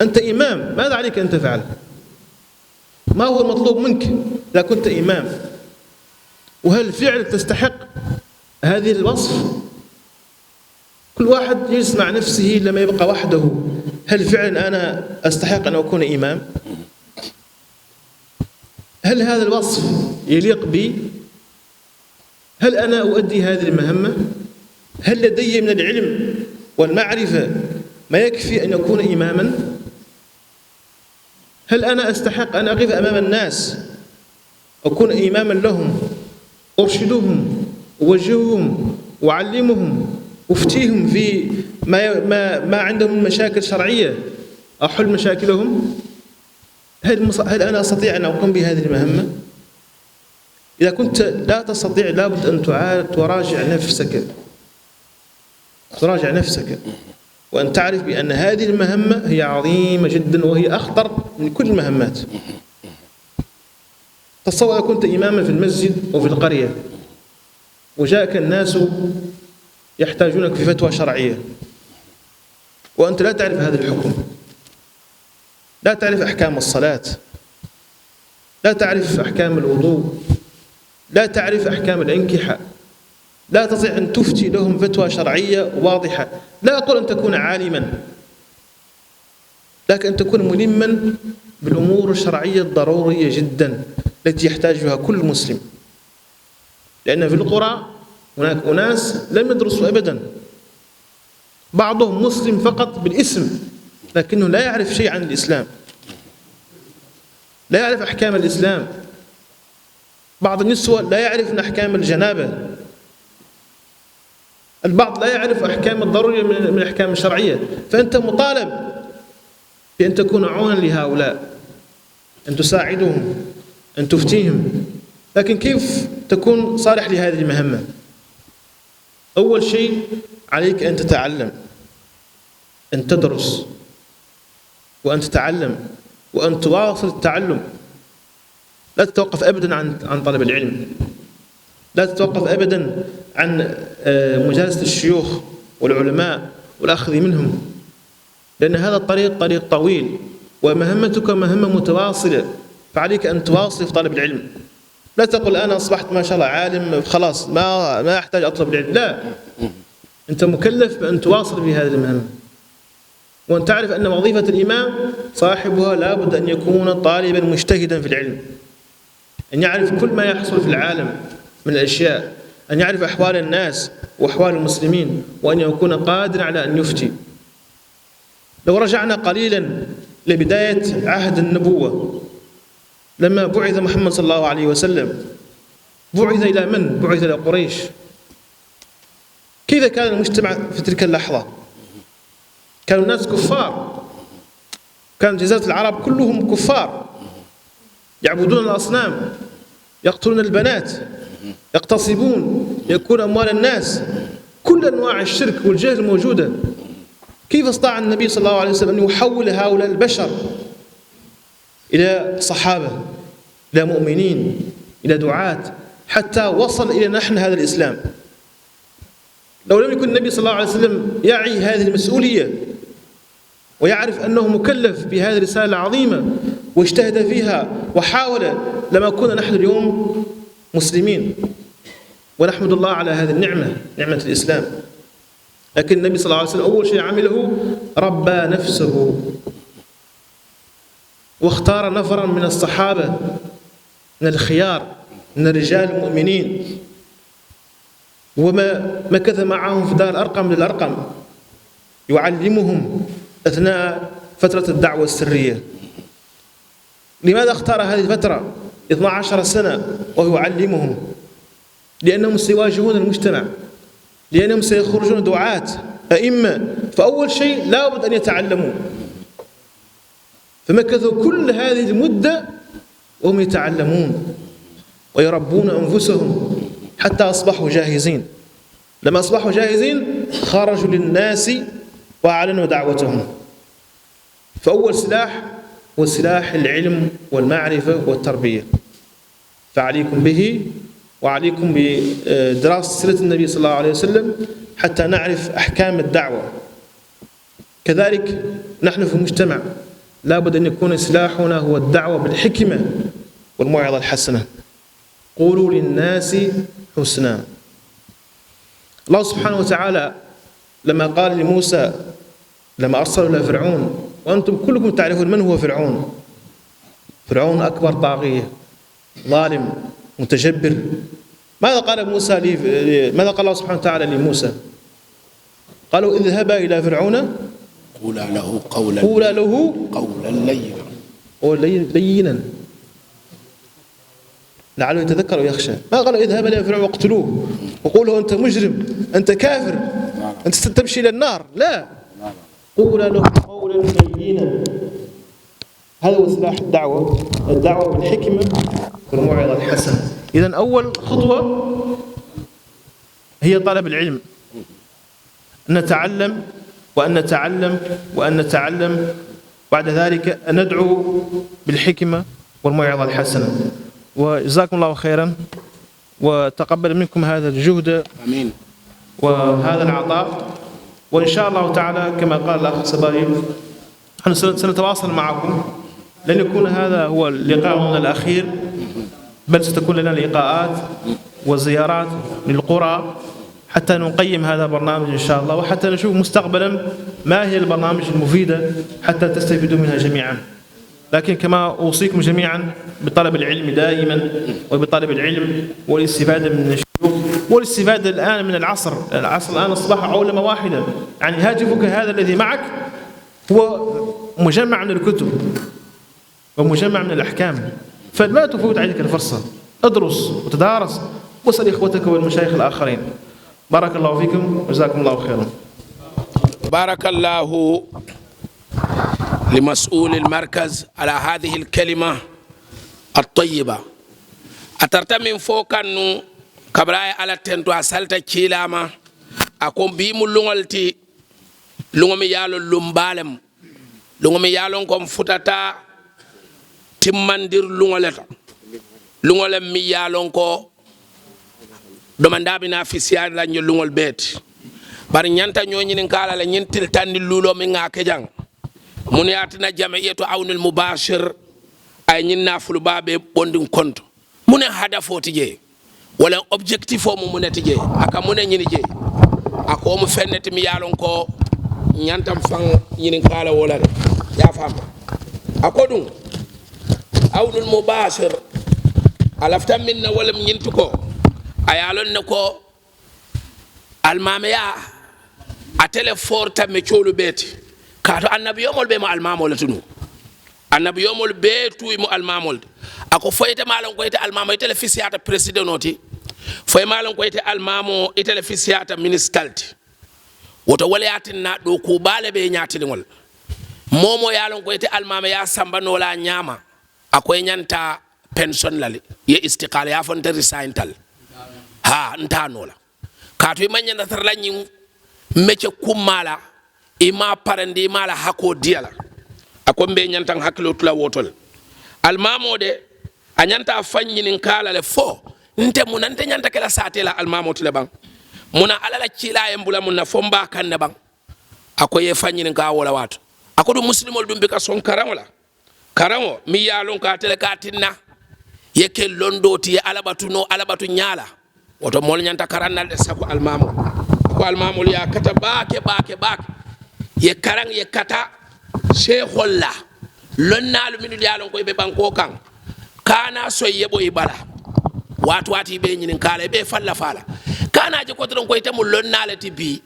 أنت إمام، ماذا عليك أن تفعل؟ ما هو المطلوب منك إذا كنت إمام؟ وهل فعلا تستحق هذه الوصف؟ كل واحد يجلس مع نفسه لما يبقى وحده: هل فعلا أنا أستحق أن أكون إمام؟ هل هذا الوصف يليق بي؟ هل أنا أؤدي هذه المهمة؟ هل لدي من العلم والمعرفة ما يكفي أن أكون إماما؟ هل أنا أستحق أن أقف أمام الناس، أكون إماما لهم، أرشدهم، أوجههم، أعلمهم، أفتيهم في ما ما ما عندهم من مشاكل شرعية، أحل مشاكلهم؟ هل مص- هل أنا أستطيع أن أقوم بهذه المهمة؟ إذا كنت لا تستطيع، لابد أن تعا- تراجع نفسك، تراجع نفسك، وأن تعرف بأن هذه المهمة هي عظيمة جدا، وهي أخطر من كل المهمات. تصور لو كنت إماما في المسجد أو في القرية، وجاءك الناس يحتاجونك في فتوى شرعية، وأنت لا تعرف هذا الحكم، لا تعرف أحكام الصلاة، لا تعرف أحكام الوضوء، لا تعرف أحكام الأنكحة، لا تستطيع أن تفتي لهم فتوى شرعية واضحة. لا أقول أن تكون عالما، لكن أن تكون ملما بالأمور الشرعية الضرورية جدا التي يحتاجها كل مسلم. لأن في القرى هناك أناس لم يدرسوا أبدا، بعضهم مسلم فقط بالاسم، لكنه لا يعرف شيء عن الإسلام، لا يعرف أحكام الإسلام. بعض النسوة لا يعرفن أحكام الجنابة، البعض لا يعرف أحكام الضرورية من من الأحكام الشرعية. فأنت مطالب بأن تكون عونا لهؤلاء، أن تساعدهم، أن تفتيهم. لكن كيف تكون صالح لهذه المهمة؟ أول شيء عليك أن تتعلم، أن تدرس، وأن تتعلم، وأن تواصل التعلم. لا تتوقف أبدا عن عن طلب العلم، لا تتوقف أبدا عن آه، مجالسة الشيوخ والعلماء والأخذ منهم. لأن هذا الطريق طريق طويل، ومهمتك مهمة متواصلة، فعليك أن تواصل في طلب العلم. لا تقل: أنا أصبحت ما شاء الله عالم، خلاص ما، ما أحتاج أطلب العلم. لا، أنت مكلف بأن تواصل في هذه المهمة، وأن تعرف أن وظيفة الإمام صاحبها لا بد أن يكون طالبا مجتهدا في العلم، أن يعرف كل ما يحصل في العالم من الأشياء، أن يعرف أحوال الناس وأحوال المسلمين، وأن يكون قادرا على أن يفتي. لو رجعنا قليلا لبداية عهد النبوة، لما بعث محمد صلى الله عليه وسلم، بعث إلى من؟ بعث إلى قريش. كيف كان المجتمع في تلك اللحظة؟ كانوا الناس كفار، كان جزيرة العرب كلهم كفار، يعبدون الأصنام، يقتلون البنات، يغتصبون، يأكلون أموال الناس، كل أنواع الشرك والجهل موجودة. كيف استطاع النبي صلى الله عليه وسلم أن يحول هؤلاء البشر إلى صحابة، إلى مؤمنين، إلى دعاة، حتى وصل إلى نحن هذا الإسلام؟ لو لم يكن النبي صلى الله عليه وسلم يعي هذه المسؤولية ويعرف أنه مكلف بهذه الرسالة العظيمة واجتهد فيها وحاول، لما كنا نحن اليوم مسلمين، ونحمد الله على هذه النعمة، نعمة الإسلام. لكن النبي صلى الله عليه وسلم أول شيء عمله ربى نفسه، واختار نفرا من الصحابة، من الخيار، من الرجال المؤمنين، وما مكث معهم في دار الأرقم للأرقم يعلمهم أثناء فترة الدعوة السرية. لماذا اختار هذه الفترة اثنا عشر سنة وهو يعلمهم؟ لأنهم سيواجهون المجتمع، لأنهم سيخرجون دعاة، أئمة، فأول شيء لا بد أن يتعلموا. فمكثوا كل هذه المدة وهم يتعلمون ويربون أنفسهم حتى أصبحوا جاهزين. لما أصبحوا جاهزين خرجوا للناس وأعلنوا دعوتهم. فأول سلاح هو سلاح العلم والمعرفة والتربية، فعليكم به، وعليكم بدراسة سيرة النبي صلى الله عليه وسلم حتى نعرف أحكام الدعوة. كذلك نحن في المجتمع لا بد أن يكون سلاحنا هو الدعوة بالحكمة والموعظة الحسنة. قولوا للناس حسنا. الله سبحانه وتعالى لما قال لموسى، لما أرسله إلى فرعون، وأنتم كلكم تعرفون من هو فرعون، فرعون أكبر طاغية، ظالم، متجبر. ماذا قال موسى لي، ماذا قال الله سبحانه وتعالى لموسى؟ قالوا: اذهبا إلى فرعون قولا له قولا قولا له قولا لينا. قولا لينا لعله يتذكر أو يخشى. ما قالوا: اذهبا إلى فرعون واقتلوه، وقولوا أنت مجرم، أنت كافر، أنت ستمشي إلى النار. لا، قولا له قولا لينا. هذا هو سلاح الدعوة، الدعوة بالحكمة والموعظة الحسنة. إذن أول خطوة هي طلب العلم، أن نتعلم وأن نتعلم وأن نتعلم، بعد ذلك أن ندعو بالحكمة والموعظة الحسنة. وجزاكم الله خيرا، وتقبل منكم هذا الجهد وهذا العطاء. وإن شاء الله تعالى كما قال الأخ سبايل، نحن سن-، سنتواصل معكم، لن يكون هذا هو لقاؤنا الأخير، بل ستكون لنا لقاءات وزيارات للقرى حتى نقيم هذا البرنامج إن شاء الله، وحتى نشوف مستقبلا ما هي البرنامج المفيدة حتى تستفيدوا منها جميعا. لكن كما أوصيكم جميعا بطلب العلم دائما، وبطلب العلم والاستفادة من الشيوخ، والاستفادة الآن من العصر. العصر الآن أصبح عولمة واحدة، يعني هاتفك هذا الذي معك هو مجمع من الكتب ومجمع من الأحكام، فلا تفوت عليك الفرصة، ادرس وتدارس واسأل إخوتك والمشايخ الآخرين. بارك الله فيكم وجزاكم الله خيرا. بارك الله لمسؤول المركز على هذه الكلمة الطيبة. A tarata meŋ fo kaŋ nuŋ, kabiriŋ a ye Alla tentu, a salita kiilaa ma, a ko bii mu luŋo le ti, luŋo meŋ ye a loŋ lumbaa le mu, luŋo meŋ ye a loŋ ko m futata timmandiri luŋo le to, luŋo le meŋ ye a loŋ ko domandaa bi naa fisiyaari la n ye luŋolu bee ti. Bari n ñanta ñoo ñininkaa la le ñiŋ tili taŋ niŋ luuloo meŋ ŋa a ke jaŋ, Muŋ ne ye a tinna jamiyatu awnul mubasir a ye ñiŋ naafulu baa bee bondi n konto? Muŋ ne hadafoo ti jee? Walla objektifoo mu muŋ ne ti jee? A ka muŋ ne ñini jee? A ko wo mu feŋ ne ti miŋ ye a loŋ ko ñanta m faŋ ñininkaa la wo la le. I ye a faamu? A ko duŋ awnul mubasir a lafita meŋ na wo le mu ñiŋ ti ko a ye a loŋ ne ko alimaameyaa ate le foorita mecoolu bee ti. Kaatu annabiyoomoolu bee mu alimaamoo le ti nuŋ. Annabiyoomoolu bee tuu i mu alimaamoo le ti. A ko fo ite maŋ a loŋ ko ite alimaamoo ite le fisiyaata peresideŋo ti? Fo i maŋ a loŋ ko ite alimaamoo ite le fisiyaata minisita le ti? Wo to wo le ye a tinna dookuu baa le be i ñaatiliŋo le. Moo wo moo ye a loŋ ko ite alimaameyaa samba noo la a ñaama, a ko i ñanta pensoŋ la le. I ye isitikaala i ye a fo nte risayinta le. Haa nte a noo la. Kaatu i maŋ ñanta tara la ñiŋ mece kummaa la, i maŋ a parandi i maŋ a la hakoo dii a la. A ko m be i ñanta n hakiloo tu la wo to le. Alimaamoo de a ñanta a faŋ ñininkaa la le fo nte muŋ na nte ñanta ke la saatee la alimaamoo ti le baŋ? Muŋ na alla la kiilaa ye m bula muŋ na fo m be a kaŋ ne baŋ? A ko i ye i faŋ ñininkaa wo la waati. A ko duŋ musilimoolu duŋ bi ka soŋ karaŋo la, karaŋo meŋ ye a loŋ ko ate le ka a tinna i ye ke londoo ti i ye alla batu noo alla batu ñaa la. Wo to moolu ñanta karaŋ na le de sako alimaamoo. Ko alimaamoolu ye a kata baake baake baake. I ye karaŋ i ye kata seehoolu la, lonnaalu mennu ye a loŋ ko i be bankoo kaŋ, kaana soŋ i ye bo i bala. Waati waati i be i ñininkaa la i be i faŋ lafaa la. Kaana je ko doroŋ ko ite mu lonnaa le ti bii.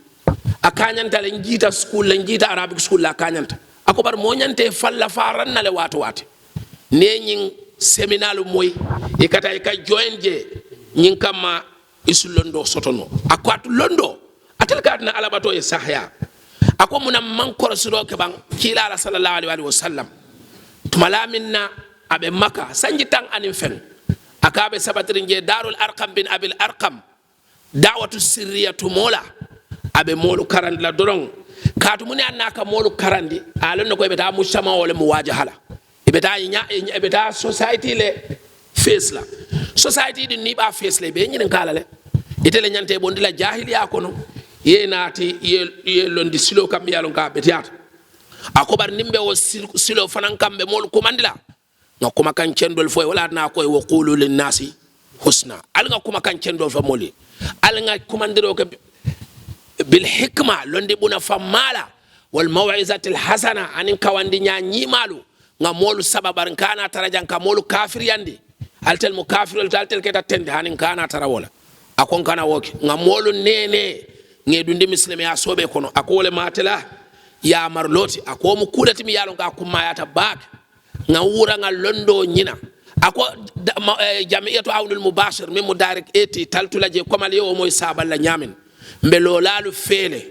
A kaañanta le n jiita sukuulu le n jiita arabiki sukuulu le a kaañanta. A ko bari moo ñanta i faŋ lafaaraŋ na le waati waati. Niŋ i ye ñiŋ seminaalu moyi i ka taa i ka joyin jee ñiŋ kamma i si londoo soto noo. A ko a tu londoo ate le ka a tinna alla batoo ye saayaa. A ko muŋ na maŋ korosiroo ke baŋ kiilaa la sallallahu alayhi wa sallam? Tuma laa meŋ na a be maka sanji taŋ aniŋ feŋ, a ka a be sabatiriŋ jee daarul arkam bin abil arkam, daawatu sirriya tumoo la a be moolu karandi la doroŋ. Kaatu muŋ ne ye a naa ka moolu karandi a ye a loŋ ne ko i be taa mujtamawo le mu waajaha la. I be taa i ñaa i be taa sosayiti le feesi la. Sosayiti diŋ niŋ i be a feesi la i be i ñininkaa la le. Ite le ñanta i bondi la jaahiliyaa kono i ye i naati i ye i londi siloo kaŋ meŋ ye a loŋ ka a beteyaata. A ko bari niŋ be wo siloo fanaŋ kaŋ be moolu kumandi la ŋa kumakaŋ kendoolu fo i ye walla a tinaa ko i wo kuulu linnaasi husna. Ali ŋa kumakaŋ kendoolu fo moolu ye ali ŋa kumandiroo ke bilhikima londi buna fammaa la, wal mawisatil hasana aniŋ kawandi ñaa ñiimaalu. Ŋa moolu saba bari n ka a naa tara jaŋ ka moolu kaafiriyandi. Ali telu mu kaafiriyolu ti ali telu keta tendi hani n ka a naa tara wo la. A ko n kana wo ke ŋa moolu neenee ŋa i dundi misilimeyaa soobee kono a ko wo le maate la. Yaamariloo ti a ko wo mu kuu le ti miŋ ye a loŋ ko a kummaayaata baake. Ŋa n wura ŋa londoo ñina a ko jamiyatu awnul mubasir meŋ mu darik eti talitula jee komi ali ye wo moyi saabali la ñaameŋ. Mbe loolaalu fee le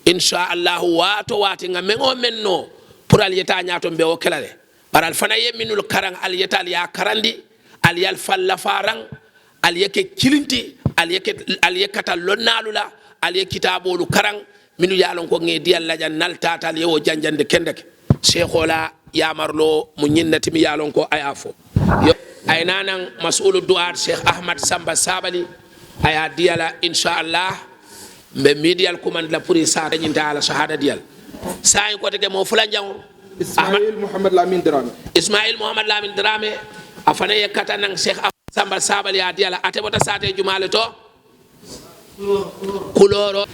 insa allahu waato waati ŋa meŋ wo meŋ noo puru ali ye taa ñaato mbe wo ke la le. Bari ali fanaŋ ye mennu karaŋ ali ye taa ali ye a karandi ali ye ali faŋ lafaaraŋ. Ali ye ke kiliŋ ti ali ye kata lonnaalu la ali ye kitaaboolu karaŋ. Mennu ye a loŋ ko ŋa i diyaali la jaŋ niŋ ali taata ali ye wo janjandi kendeke. Seekoo la yaamaruloo mu ñiŋ ne ti meŋ ye a loŋ ko a ye a fo. A ye naa naŋ masuulu duwaat seeku ahmad samba saabali a ye a dii a la insa allah. Mbe miidiyal kumandi la puru i saata ñinta a la sahaada diyal. Saayiŋ kote ke moo fulanjaŋo ismail muhammad lamin daraame. Ismail muhammad lamin daraame a fanaŋ ye kata naŋ seeku ahmad samba saabali ye a dii a la ate bota saatee jumaa le to. Kulooro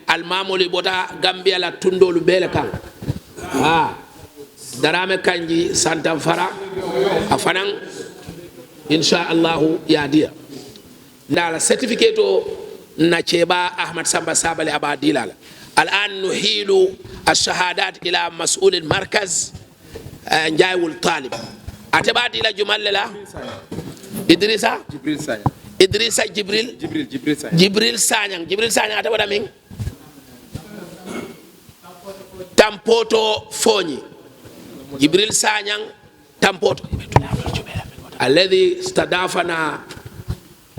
alimaamoolu i bota gambiya la tundoolu bee le kaŋ. Haa daraame kanji santanfara a fanaŋ insa allahu ye a diya. Nda a la setifiketoo na ceebaa ahmad samba saabali a be a dii la a la. Al'an nuhiilu assahadat ila masuulil markaz. Njaay wul taalib ate be a dii la jumalu le la. Idrisa idrisa jibril jibril saañaŋ jibril saañaŋ ate bota meŋ? Tampootoo fooñi jibril saañaŋ. Tampootoo alladhi stadafana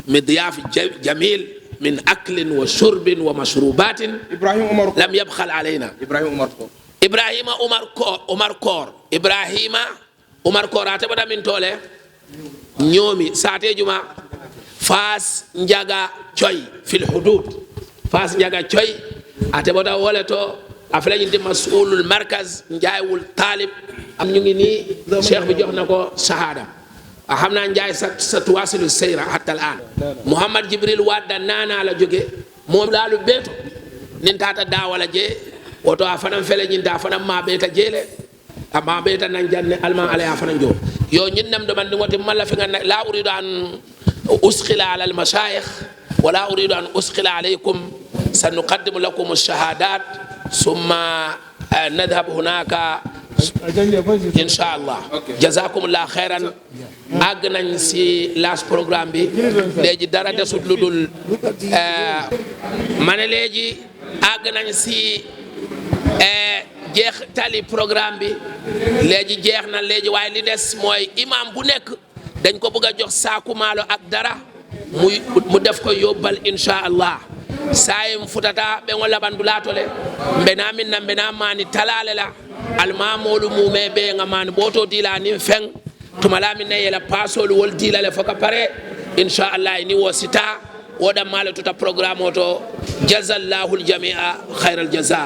midiyaf jamil min aklin wa surbin wa masrubatin. Lam yabkhal alayna. Ibrahima umar koor ibrahima umar koor ibrahima umar koor ate bota min too le? Ñoomi saatee juma. Faas njaga coy fil hudud. Faas njaga coy ate bota wo le to. A fele ñinti masuulul markaz njaayiwul taalib. Am ñu ngi nii cheikh bi jox na ko sahaada. A xam naa njaay sa sa tuwaasilu seyra hatta al aan. Muhammad jibril wadda naanaa la jóge. Moom laalu beeto nin taata daawala jee. Woto a fanaŋ fele ñinta a fanaŋ maa beeta jeele. A maa beeta naŋ janne almaa ala ye a fanaŋ joo. Yo ñiŋ nem domandiŋo ti malla fiŋa la uridu an usqila ala almashayikh wala uridu an usqila alaykum. Sanukaddimu lakum shahadat summa nadhab hunaka. Inshallah. Jazakumullah khairan. Àgg nañ si last programme bi. Léegi dara desut lu dul ma ne léegi àgg nañ si jeextali programme bi. Léegi jeex na léegi waaye li des mooy imam bu nekk dañ ko bëgg a jox saaku maalo ak dara. Muy mu def ko yóbbal inshallah. Saayiŋ futata beŋo labandulaa to le. Mbe naa miŋ na mbe naa maani talaa le la. Alimaamoolu muumee bee ŋa maani bootoo dii la aniŋ feŋ. Tumalaa miŋ na i ye i la paasoolu wolu dii la le fo ka pare. Inshallah i niŋ wo si taa. Wo dammaa le tuta porogaraamoo to. Jazallahu aljamia khayra aljaza.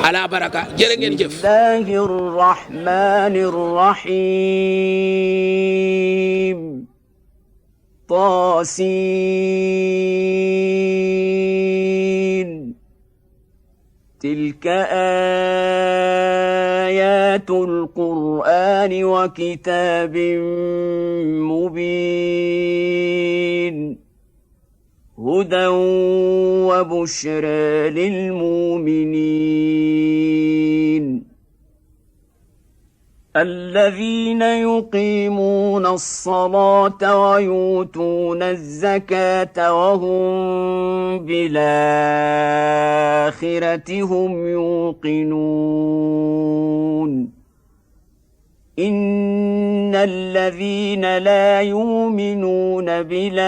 Alaa baraka. Jërë ngeen jëf. Bismillahi arrahmani arrahim. طاسين. تلك آيات القرآن وكتاب مبين. هدى وبشرى للمؤمنين. الذين يقيمون الصلاة ويؤتون الزكاة وهم بالآخرة هم يوقنون. إن الذين لا يؤمنون بالآخرة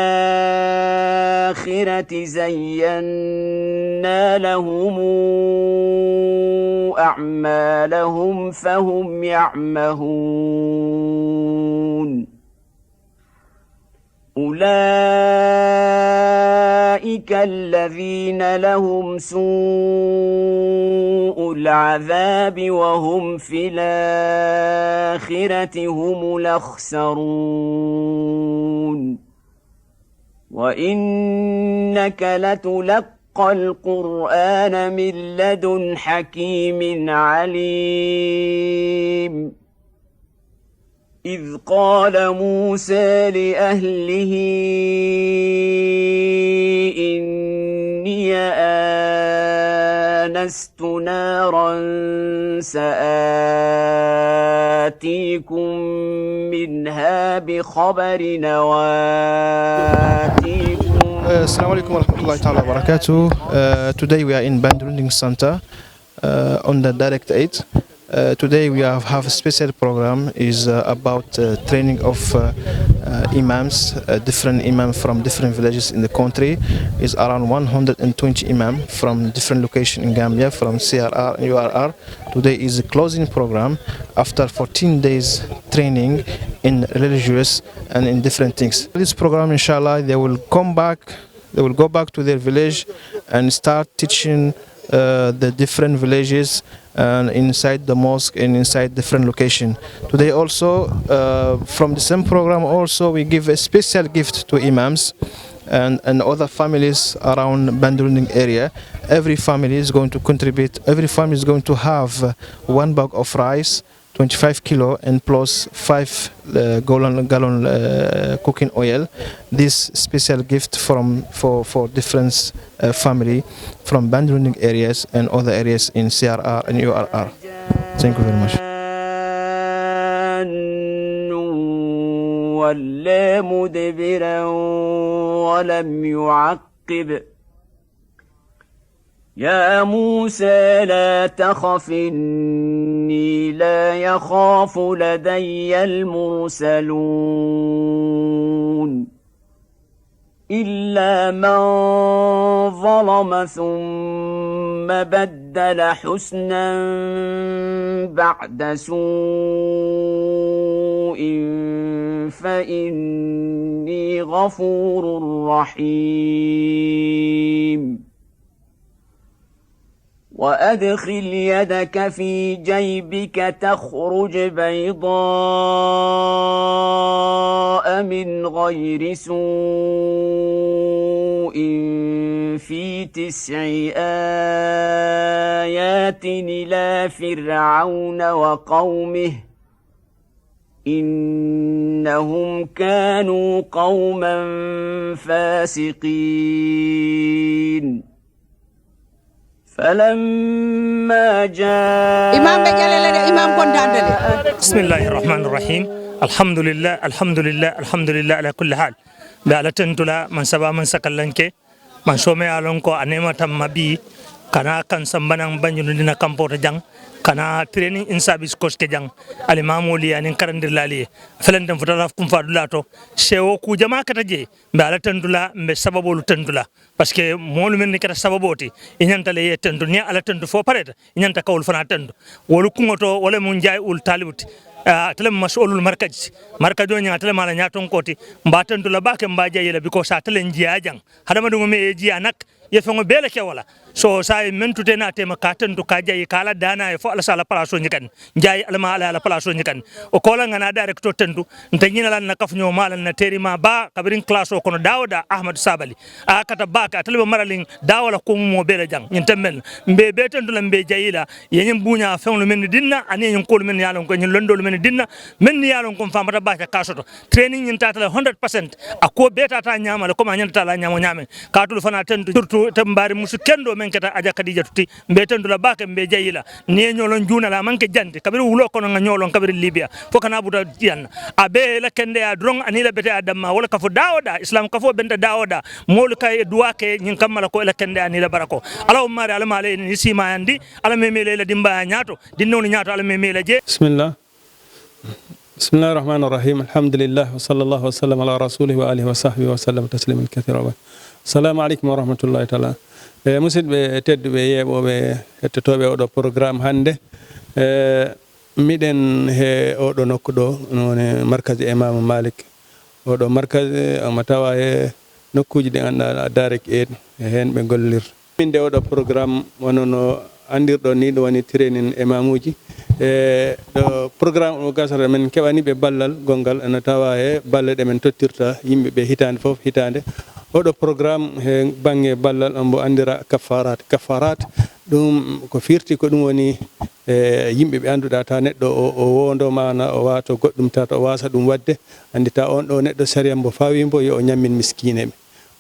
زينا لهم أعمالهم فهم يعمهون. أولئك الذين لهم سوء العذاب وهم في الآخرة هم الأخسرون. وإنك لتلقى القرآن من لدن حكيم عليم. إذ قال موسى لأهله إني آنست نارا سآتيكم منها بخبر أو آتيكم. Uh, السلام عليكم ورحمة الله تعالى وبركاته. Uh, today we are in Bandrunding Center, uh, on the Direct Eight. Uh, today we have, have a special program is uh, about uh, training of uh, uh, imams, uh, different imams from different villages in the country. Is around one hundred and twenty imams from different locations in Gambia, from C R R and U R R. Today is a closing program after fourteen days training in religious and in different things. This program, inshallah, they will come back They will go back to their village and start teaching uh, the different villages and inside the mosque and inside different location. Today also, uh, from the same program also, we give a special gift to imams and, and other families around Bandrunding area. Every family is going to contribute, every family is going to have uh, one bag of rice, twenty-five kilo and plus five uh, gallon, gallon uh, cooking oil. This special gift from for, for different uh, family from Bandrunding areas and other areas in C R R and U R R. Thank you very much. ولى مدبرا ولم يعقب. يا موسى لا تخف إني لا يخاف لدي المرسلون. إلا من ظلم ثم بدل حسنا بعد سوء فإني غفور رحيم. وأدخل يدك في جيبك تخرج بيضاء من غير سوء في تسع آيات إلى فرعون وقومه إنهم كانوا قوما فاسقين. فلما جاء Imaam be jale le de, imaam kontaante le. بسم الله الرحمن الرحيم. الحمد لله، الحمد لله، الحمد لله على كل حال. Mbe Alla tentu la, maŋ saba, maŋ sakallanke, maŋ soomeyaa loŋ ko a neema tamma bii, ka naa kaŋ samba naŋ Banjulu dina kampoo to jaŋ, ka naa training in service course ke jaŋ, alimaamoolu ye aniŋ karandirilaalu ye. Felenteŋ futata kunfaa dulaa to, seewoo kuu jamaa keta jee. Mbe Alla tentu la, mbe sababoolu tentu la. Parce que moolu mennu keta sababoo ti, i ñanta le ye tentu. Niŋ ye Alla tentu fo pareeta, i ñanta ka wolu fanaa tentu. Wolu kuŋo to, wo le mu njaayi wolu taalibu ti. Ate le mu masuulul markaji ti. Markajoo ñiŋ, ate le mu a la ñaatonkoo ti. Mbe a tentu la baake, mbe a jayi la, because ate le n jiyaa jaŋ. Hadamadiŋo meŋ ye i jiyaa nak, i ye feŋo bee le ke wo la. So saayiŋ meŋ tuta i naa teema ka a tentu ka a jayi, ka a la daanaa ye fo Alla si a la palaasoo ñikandi. Njaayi Alla maŋ Alla ye a la palaasoo ñikandi. Wo koo la ŋa naa daayirekitoo tentu. Nte ñina la n na kafuñoo maa la n na teerimaa baa kabiriŋ kalaasoo kono daawo daa, ahamadu saabali. A ye a kata baake, ate le be maraliŋ daawo la kuwo mu moo bee le jaŋ ñiŋ tembeŋ na. Mbe i bee tentu la, mbe i jayi la. I ye ñiŋ buuñaa feŋolu mennu diŋ na aniŋ i ye ñiŋ kuwolu mennu ye a loŋ ko i ye ñiŋ londoolu mennu diŋ na, mennu ye a loŋ ko n faamata baake a ka a soto. Training ñiŋ taata le hundred percent. A kuwo bee taata a ñaama le komi a ñanta taa la a ñaama ñaameŋ. Kaatulu fanaa tentu surtout tembaari musu kendoo meŋ keta a ja kadiijatu ti. Mbe i tentu la baake, mbe i jayi la. Niŋ i ye ñoo loŋ juuna la a maŋ ke janti kabiriŋ wuloo kono ŋa ñoo loŋ kabiriŋ liibiya fo ka naa buta yaŋ na. A bee i la kendeyaa doroŋ aniŋ i la beteyaa dammaa wo le ka fo daawo daa isilaamu kafoo benta daawo daa. Moolu ka i duwaa ke ñiŋ kamma la ko i la kendeyaa niŋ i la barakoo. Alla wo maarii alla maa le ye niŋ i siimaayandi. Alla meemee la i la dimbaayaa ñaato dindiŋolu ñaato alla meemee la jee. Bisimillahi rahmaani rahim, alhamdulillahi wa sallallahu wa sallam ala rasulihi wa alihi wa sahbihi wa sallam tasliman kathira wa ba'd. Assalamu aleykum wa rahmatullahi taala. E musidɓe tedduɓe yeeɓooɓe hettotooɓe oɗo programme hannde. E miɗen he oɗo nokku ɗo, woni markaz imamu malik. Oɗo markaz omo tawa he nokkuuji ɗi ngannduɗaa darek eid e heen ɓe ngollirta. Min de oɗo programme wano no anndirɗo ni ɗum woni training imamuuji. E ɗo programme o gasata men keɓani ɓe ballal gonngal ene tawa he balle ɗe men tottirta yimɓe ɓe hitaande fof hitaande. Oɗo programme he bannge ballal ombo anndira kaffarat kaffarat. Ɗum ko firti ko ɗum woni e yimɓe ɓe annduɗaa ta neɗɗo o o wondo maana o waato goɗɗum tata o waasa ɗum waɗde. Anndi ta on ɗo neɗɗo sariya mbo fawi mbo yo o ñammin miskineɓe.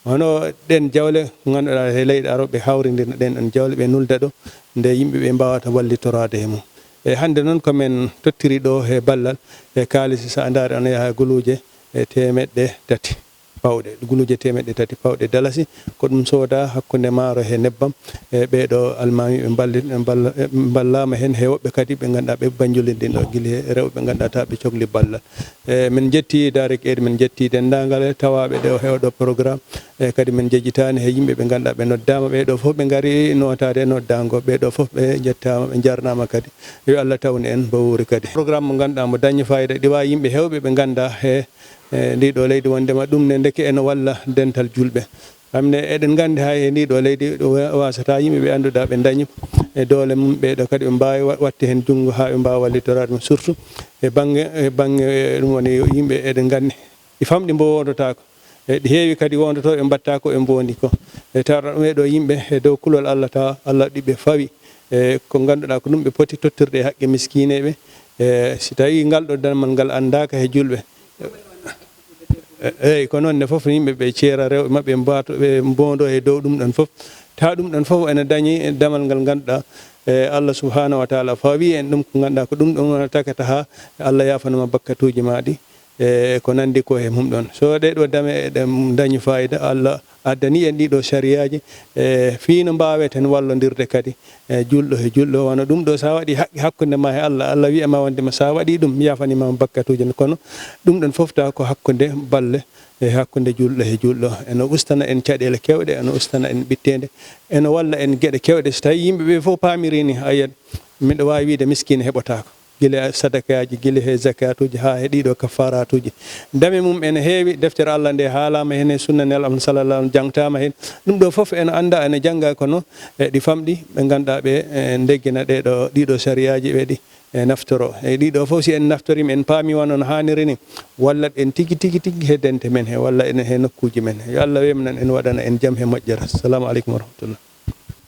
Hono ɗen jawle ko ngannduɗaa he leyɗe aroo ɓe hawrindirno ɗen ɗon jawle ɓe nulda ɗo nde yimɓe ɓe mbawata wallitoraade he mum. E hannde noon ko men tottiri ɗo he ballal e kaalisi so a ndaari ana yaha guluuje e teemeɗɗe tati pawɗe guluuje teemeɗɗe tati pawɗe dalasi. Ko ɗum sooda hakkunde maaro he nebbam. E ɓeeɗo almaami ɓe mballaama heen he woɓɓe kadi ɓe ngannduɗaa ɓe banjulindin ɗo gila he rewɓe ɓe ngannduɗaa ta ɓe cokli ballal. E min njetti daarek eid min njetti denndaangal tawaaɓe ɗo he oɗo programme. E kadi min njejjitaani he yimɓe ɓe ngannduɗaa ɓe noddaama ɓeeɗo fof ɓe ngari nootaade e noddaango ɓeeɗo fof ɓe njettaama ɓe njarnaama kadi. Yo allah tawnu en mbo wuuri kadi programme mo ngannduɗaa mbo dañi fayida ɗi waawi yimɓe heewɓe ɓe nganndaa he e ndii ɗoo leydi wonndema ɗum ne ndeke ene walla dental juulɓe. Am ne eɗen nganndi hay e ndii ɗoo leydi waasata yimɓe ɓe annduɗaa ɓe ndañi e doole mum ɓee ɗoo kadi ɓe mbaawi waɗde heen junngo haa ɓe mbaawa wallitoraade mo surtout e bannge e bannge ɗum woni yimɓe eɗen nganndi ɗi famɗi mbo woondotaako. E ɗi heewi kadi woondotooɓe mbaɗta ko ɓe mboondi ko e tawata ɗum e ɗoo yimɓe e dow kulol allah tawa allah ɗi ɓe fawi e ko ngannduɗaa ko ɗum ɓe poti tottirde e haqqe miskiineeɓe. E si tawii ngal ɗoo dammal ngal anndaaka he juulɓe. Eeyi ko noon ne fof yimɓe ɓe ceera rewɓe maɓɓe mbaato ɓe mboondo e dow ɗum ɗoon fof. Tawa ɗum ɗoon fof ene dañi damal ngal ngannduɗaa e allah subahanahu wa taala fawi en ɗum ko ngannduɗaa ko ɗum ɗoon wonata kata haa allah yaafanoma bakkatuuji maa ɗi. E ko nanndi ko he mum ɗoon so ɗee ɗoo dame eɗen dañi fayida allah addani en ɗii ɗoo sariyaaji e fii no mbaaweten wallondirde kadi e juulɗo he juulɗo wano ɗum ɗoo so a waɗii haqqe hakkunde maa he allah allah wiya ma wonde ma so a waɗii ɗum yaafanii ma bakkatuuji ne kono ɗum ɗoon fof tawa ko hakkunde balle e hakkunde juulɗo he juulɗo eno ustana en caɗeele keewɗe eno ustana en ɓitteende eno walla en geɗe keewɗe so tawii yimɓe ɓee fof paamirii ni a yiyat miɗo waawi wiyde miskiina heɓotaako. gila sadakaaji, gila he zakaatuuji, haa he ɗii ɗoo kaffaaraatuuji. Dame mum ene heewi. Deftere Alla nde haalaama hen, he sunna Nelaaɗo am, sallallahu alaihi wasallam, jaŋtaama hen. Ɗum ɗoo fof ene anndaa, ene janngaa, kono e ɗi famɗi, ɓe ngannduɗaa ɓe, e, ndeggina ɗee ɗoo, ɗii ɗoo sariyaaji ɓe ɗi, e, naftoro. E ɗii ɗoo fof, si en naftorii ma, en paamii ma no haaniri ni, wallat en tigi, tigi, tigi he dente men he, walla enen he nokkuuji men. Yo Alla weemnan en, waɗana en jam he moƴƴere. Salaamu aleykum wa rahmatullah.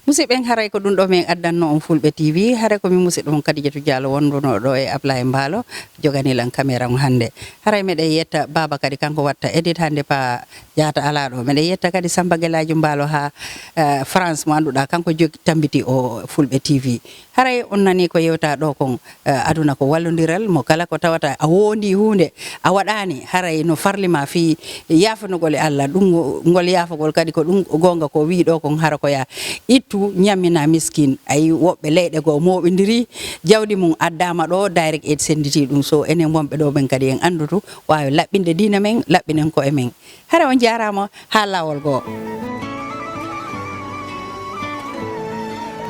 Musidɓe, haray ko ɗum ɗoo men addannoo on Fulɓe T V. Haray ko mi musidɗo mon Kadijatu Diallo wondunoo ɗoo e Ablaye Mbaalo, joganii lan kameera on hannde. Haray meɗen yetta Baaba kadi, kanko watta edit hannde, Pa Jaata alaa ɗoo. Meɗen yetta kadi Samba Gelaajo Mbaalo haa, eh, France, mo annduɗaa kanko jogi, tambitii o Fulɓe T V. Haray on nanii ko yewtaa ɗoo kon, eh, aduna ko wallondiral, mo kala ko tawata a woondii huunde, a waɗaani, haray no farli ma fii yaafanugol e Alla. Ɗum, ngol yaafagol kadi ko ɗum goonga ko wii ɗoo kon, hara ko yaa ittu ñamminaa miskin. Ayi, woɓɓe leyɗe goo mooɓindirii, jawdi mum addaama ɗoo, Direct Aid sennditii ɗum. So enen wonɓe ɗoo ɓen kadi en anndutu waawi laɓɓinde diina men, laɓɓinen ko'e men. Hara on jaaraama, haa laawol goo.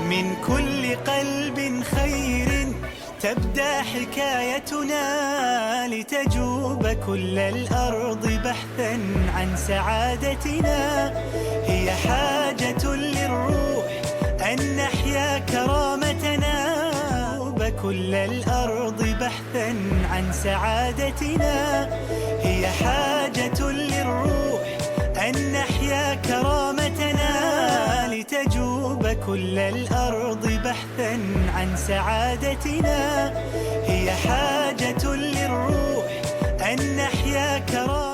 من كل قلب خير تبدأ حكايتنا، لتجوب كل الأرض بحثا عن سعادتنا. هي حاجة للروح أن نحيا كرامتنا، كل الأرض بحثا عن سعادتنا. هي حاجة للروح أن نحيا كرامتنا، لتجوب كل الأرض بحثا عن سعادتنا. هي حاجة للروح أن نحيا كرامتنا.